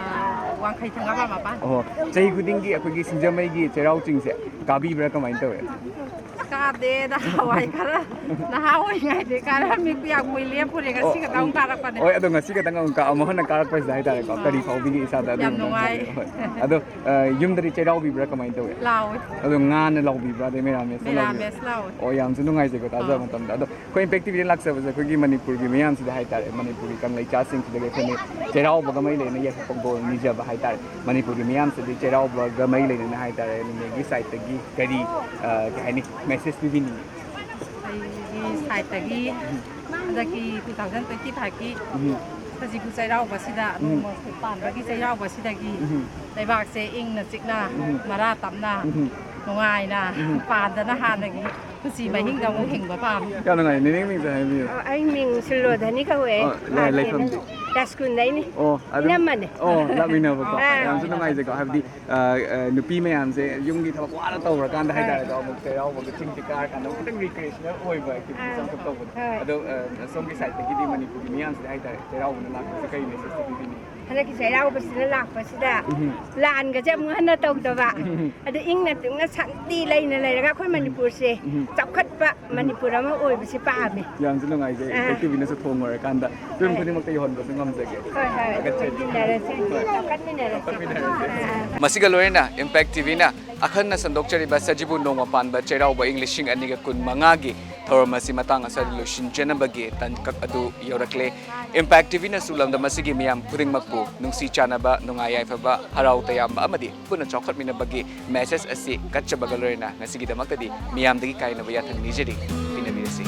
ꯋꯥꯡꯈꯩ ꯊꯪꯒꯥꯕꯥꯟ ꯃꯄꯥꯟ꯫ ꯑꯣ, ꯆꯍꯤ ꯈꯨꯗꯤꯡꯒꯤ ꯑꯩꯈꯣꯏꯒꯤ ꯁꯤꯡꯖꯃꯩꯒꯤ ꯆꯩꯔꯥꯎ ꯆꯤꯡꯁꯦ ꯀꯥꯕꯤꯕ꯭ꯔꯥ, ꯀꯃꯥꯏꯅ ꯇꯧꯋꯦ? ꯀꯥꯗꯦ, ꯅꯍꯥꯟꯋꯥꯏ ꯈꯔ ꯅꯍꯥ ꯑꯣꯏꯔꯤꯉꯩꯗꯤ ꯀꯥꯔꯝꯃꯤ, ꯀꯨꯌꯥꯝ ꯀꯨꯏ ꯂꯦꯞꯄꯨꯔꯦ, ꯉꯁꯤ ꯑꯣ, ꯈꯛꯇ ꯑꯃꯨꯛ ꯀꯥꯔꯛꯄꯅꯦ꯫ ꯍꯣꯏ, ꯑꯗꯣ ꯉꯁꯤ ꯈꯛꯇꯪ ꯑꯃꯨꯛ ꯀꯥ-, ꯑꯃꯨꯛ ꯍꯟꯅ ꯀꯥꯔꯛꯄꯁꯤꯗ ꯍꯥꯏꯇꯥꯔꯦꯀꯣ, ꯑꯥ꯫ ꯀꯔꯤ ꯐꯥꯎꯕꯤꯒꯦ ꯏꯁꯥꯗ? ꯌꯥꯝ ꯑꯗꯨꯝ ꯅꯨꯡꯉꯥꯏ꯫ ꯍꯣꯏ꯫ ꯑꯗꯣ, ꯑ, ꯌꯨꯝꯗꯗꯤ ꯆꯩꯔꯥꯎꯕꯤꯕ꯭ꯔꯥ, ꯀꯃꯥꯏꯅ ꯇꯧꯋꯤ? ꯂꯥꯎꯋꯤ꯫ ꯑꯗꯣ ꯉꯥꯅ ꯂꯥꯎꯕꯤꯕ꯭ꯔꯥ, ꯑꯗꯩ ꯃꯦꯔꯥꯃꯦꯁꯅ ꯂꯥꯎꯕꯤꯕ꯭ꯔꯥ? ꯃꯦꯔꯥꯃꯦꯁ ꯂꯥꯎꯋꯤ꯫ ꯑꯣ, ꯌꯥꯝꯁꯨ ꯅꯨꯡꯉꯥꯏꯖꯩꯀꯣ, ꯇꯥꯖꯕ ꯑꯥ꯫ ꯃꯇꯝꯗ꯫ ꯑꯗꯣ ꯑꯩꯈꯣꯏ Impact ꯇꯤ ꯚꯤꯗ ꯂꯥꯛꯆꯕꯁꯦ ꯑꯩꯈꯣꯏꯒꯤ ꯃꯅꯤꯄꯨꯔꯒꯤ ꯃꯤꯌꯥꯝꯁꯤꯗ ꯍꯥꯏꯇꯥꯔꯦ, ꯃꯅꯤꯄꯨꯔꯒꯤ ꯀꯪꯂꯩꯆꯥꯁꯤꯡꯁꯤꯗꯒꯤ ꯑꯩꯈꯣꯏꯅ ꯆꯩꯔꯥꯎꯕꯒ ꯃꯔꯤ ꯂꯩꯅꯅ ꯌꯥꯏꯐ ꯄꯥꯎꯖꯦꯜ ꯅꯤꯖꯕ ꯍꯥꯏꯇꯥꯔꯦ꯫ ꯃꯅꯤꯄꯨꯔꯒꯤ ꯃꯤꯌꯥꯝꯁꯤꯗꯤ ꯆꯩꯔꯥꯎꯕꯒ ꯃꯔꯤ ꯂꯩꯅꯅ ꯍꯥꯏꯇꯥꯔꯦ, ꯅꯨꯃꯤꯠꯒꯤ ꯁꯥꯏꯠꯇꯒꯤ ꯀꯔꯤ, ꯑ, ꯀꯩ ꯍꯥꯏꯅꯤ, ꯃꯦꯁꯦꯖ ꯄꯤꯕꯤꯅꯤꯡꯉꯤ? ꯑꯩꯒꯤ ꯁꯥꯏꯠꯇꯒꯤ ꯍꯟꯗꯛꯀꯤ two thousand twenty five ꯀꯤ ꯎꯝ꯫ ꯁꯖꯤꯕꯨ ꯆꯩꯔꯥꯎꯕꯁꯤꯗ, ꯎꯝ꯫ ꯅꯣꯡꯃ ꯄꯥꯟꯕꯒꯤ ꯆꯩꯔꯥꯎꯕꯁꯤꯗꯒꯤ ꯎꯝ꯫ ꯂꯩꯕꯥꯛꯁꯦ ꯏꯪꯅ ꯆꯤꯛꯅ, ꯎꯝ꯫ ꯃꯔꯥ ꯇꯞꯅ, ꯎꯝ꯫ ꯅꯨꯡꯉꯥꯏꯅ ꯎꯝ꯫ ꯄꯥꯟꯗꯅ ꯍꯥꯟꯅꯒꯤ ꯁꯤ ꯃꯍꯤꯡꯗ ꯑꯃꯨꯛ ꯍꯤꯡꯕ ꯄꯥꯝꯃꯤ꯫ ꯌꯥꯝ ꯅꯨꯡꯉꯥꯏ꯫ ꯅꯦꯅꯦ ꯃꯤꯡꯁꯦ ꯍꯥꯏꯕꯤꯌꯨ꯫ ꯑꯣ, ꯑꯩ ꯃꯤꯡ ꯁꯨꯂꯣꯙꯅꯤ ꯀꯧꯋꯦ꯫ ꯑꯣ, ꯂꯩ- ꯂꯩꯐꯝꯗꯤ? ꯇꯥꯁꯀꯨꯟꯗꯩꯅꯤ꯫ ꯑꯣ ꯑꯗꯨꯝ ꯏꯅꯝꯃꯅꯦ꯫ ꯑꯣ ꯂꯥꯛꯃꯤꯟꯅꯕꯀꯣ꯫ ꯑꯥ꯫ ꯌꯥꯝꯁꯨ ꯅꯨꯡꯉꯥꯏꯖꯩꯀꯣ, ꯍꯥꯏꯕꯗꯤ ꯑ, ꯑ, ꯅꯨꯄꯤ ꯃꯌꯥꯝꯁꯦ ꯌꯨꯝꯒꯤ ꯊꯕꯛ ꯋꯥꯅ ꯇꯧꯔꯀꯥꯟꯗ ꯍꯥꯏꯇꯥꯔꯦꯀꯣ, ꯑꯃꯨꯛ ꯆꯩꯔꯥꯎꯕꯒꯤ ꯆꯤꯡꯁꯦ ꯀꯥꯔꯀꯥꯟꯗ ꯑꯃꯨꯛ ꯈꯤꯇꯪ ꯔꯤꯀ꯭ꯔꯤꯌꯦꯁꯅꯦꯜ ꯑꯣꯏꯕ ꯑꯦꯛꯇꯤꯚꯤꯇꯤꯁ ꯑꯥ꯫ ꯑꯃꯈꯛ ꯇꯧꯕꯗꯣ꯫ ꯍꯣꯏ꯫ ꯑꯗꯣ ꯑ, ꯁꯣꯝꯒꯤ ꯁꯥꯏꯠꯇꯒꯤꯗꯤ ꯃꯅꯤꯄꯨꯔꯒꯤ ꯃꯤꯌꯥꯝꯁꯤꯗ ꯍꯥꯏꯇꯥꯔꯦ, ꯆꯩꯔꯥꯎꯕꯅ ꯂꯥꯛꯄꯁꯦ ꯀꯔꯤ ꯃꯦꯁꯦꯖ ꯄꯤꯕꯤꯅꯤꯡꯉꯤ? ꯍꯟꯗꯛꯀꯤ ꯆꯩꯔꯥꯎꯕꯁꯤꯗ ꯂꯥꯛꯄꯁꯤꯗ ꯂꯥꯟꯒꯁꯦ ꯑꯃꯨꯛ ꯍꯟꯅ ꯇꯧꯗꯕ, ꯑꯗꯨ ꯏꯪꯅ ꯆꯤꯛꯅ ꯁꯥꯟꯇꯤ ꯂꯩꯅ ꯂꯩꯔꯒ ꯑꯩꯈꯣꯏ ꯃꯅꯤꯄꯨꯔꯁꯦ ꯆꯥꯎꯈꯠꯄ ꯃꯅꯤꯄꯨꯔ ꯑꯃ ꯑꯣꯏꯕꯁꯦ ꯄꯥꯝꯃꯦ꯫ ꯌꯥꯝꯁꯨ ꯅꯨꯡꯉꯥꯏꯖꯩ꯫ ꯑꯥ꯫ ꯏꯝꯄꯦꯛ ꯇꯤꯚꯤꯅꯁꯨ ꯊꯣꯡ ꯂꯣꯏꯔꯀꯥꯟꯗ ꯐꯤꯂꯝ ꯈꯨꯗꯤꯡꯃꯛꯇ ꯌꯧꯍꯟꯕꯁꯨ ꯉꯝꯖꯒꯦ꯫ ꯍꯣꯏ ꯍꯣꯏ ꯑꯗꯨ ꯊꯥꯒꯠꯆꯔꯤ꯫ ꯆꯠꯃꯤꯟꯅꯔꯁꯦ, ꯆꯥꯎꯈꯠꯃꯤꯟꯅꯔꯁꯦ꯫ ꯃꯁꯤꯒ ꯂꯣꯏꯅꯅ ꯏꯝꯄꯦꯛ ꯇꯤꯚꯤꯅ ꯑꯈꯟꯅ ꯁꯟꯗꯣꯛꯆꯔꯤꯕ ꯁꯖꯤꯕꯨ ꯅꯣꯡꯃ ꯄꯥꯟꯕ ꯆꯩꯔꯥꯎꯕ ꯏꯪ ꯂꯤꯁꯤꯡ ꯑꯅꯤꯒ ꯀꯨꯟ ꯃꯉꯥꯒꯤ ꯊꯧꯔꯝ ꯑꯁꯤ ꯃꯇꯥꯡ ꯑꯁ꯭ꯋꯥꯏꯗ ꯂꯣꯏꯁꯤꯟꯖꯅꯕꯒꯤ ꯇꯥꯡꯀꯛ ꯑꯗꯨ ꯌꯧꯔꯛꯂꯦ꯫ ꯏꯝꯄꯦꯛ ꯇꯤꯚꯤꯅꯁꯨ ꯂꯝꯗꯝ ꯑꯁꯤꯒꯤ ꯃꯤꯌꯥꯝ ꯈꯨꯗꯤꯡꯃꯛꯄꯨ ꯅꯨꯡꯁꯤ ꯆꯥꯟꯅꯕ, ꯅꯨꯡꯉꯥꯏ ꯌꯥꯏꯐꯕ, ꯍꯔꯥꯎ ꯇꯌꯥꯝꯕ ꯑꯃꯗꯤ ꯄꯨꯟꯅ ꯆꯥꯎꯈꯠꯃꯤꯟꯅꯕꯒꯤ ꯃꯦꯁꯦꯖ ꯑꯁꯤ ꯀꯠꯆꯕꯒ ꯂꯣꯏꯅꯅ ꯉꯁꯤꯒꯤꯗꯃꯛꯇꯗꯤ ꯃꯤꯌꯥꯝꯗꯒꯤ ꯀꯥꯏꯅꯕ ꯌꯥꯊꯪ ꯅꯤꯖꯔꯤ꯫ ꯄꯤꯅꯕꯤꯔꯁꯤ꯫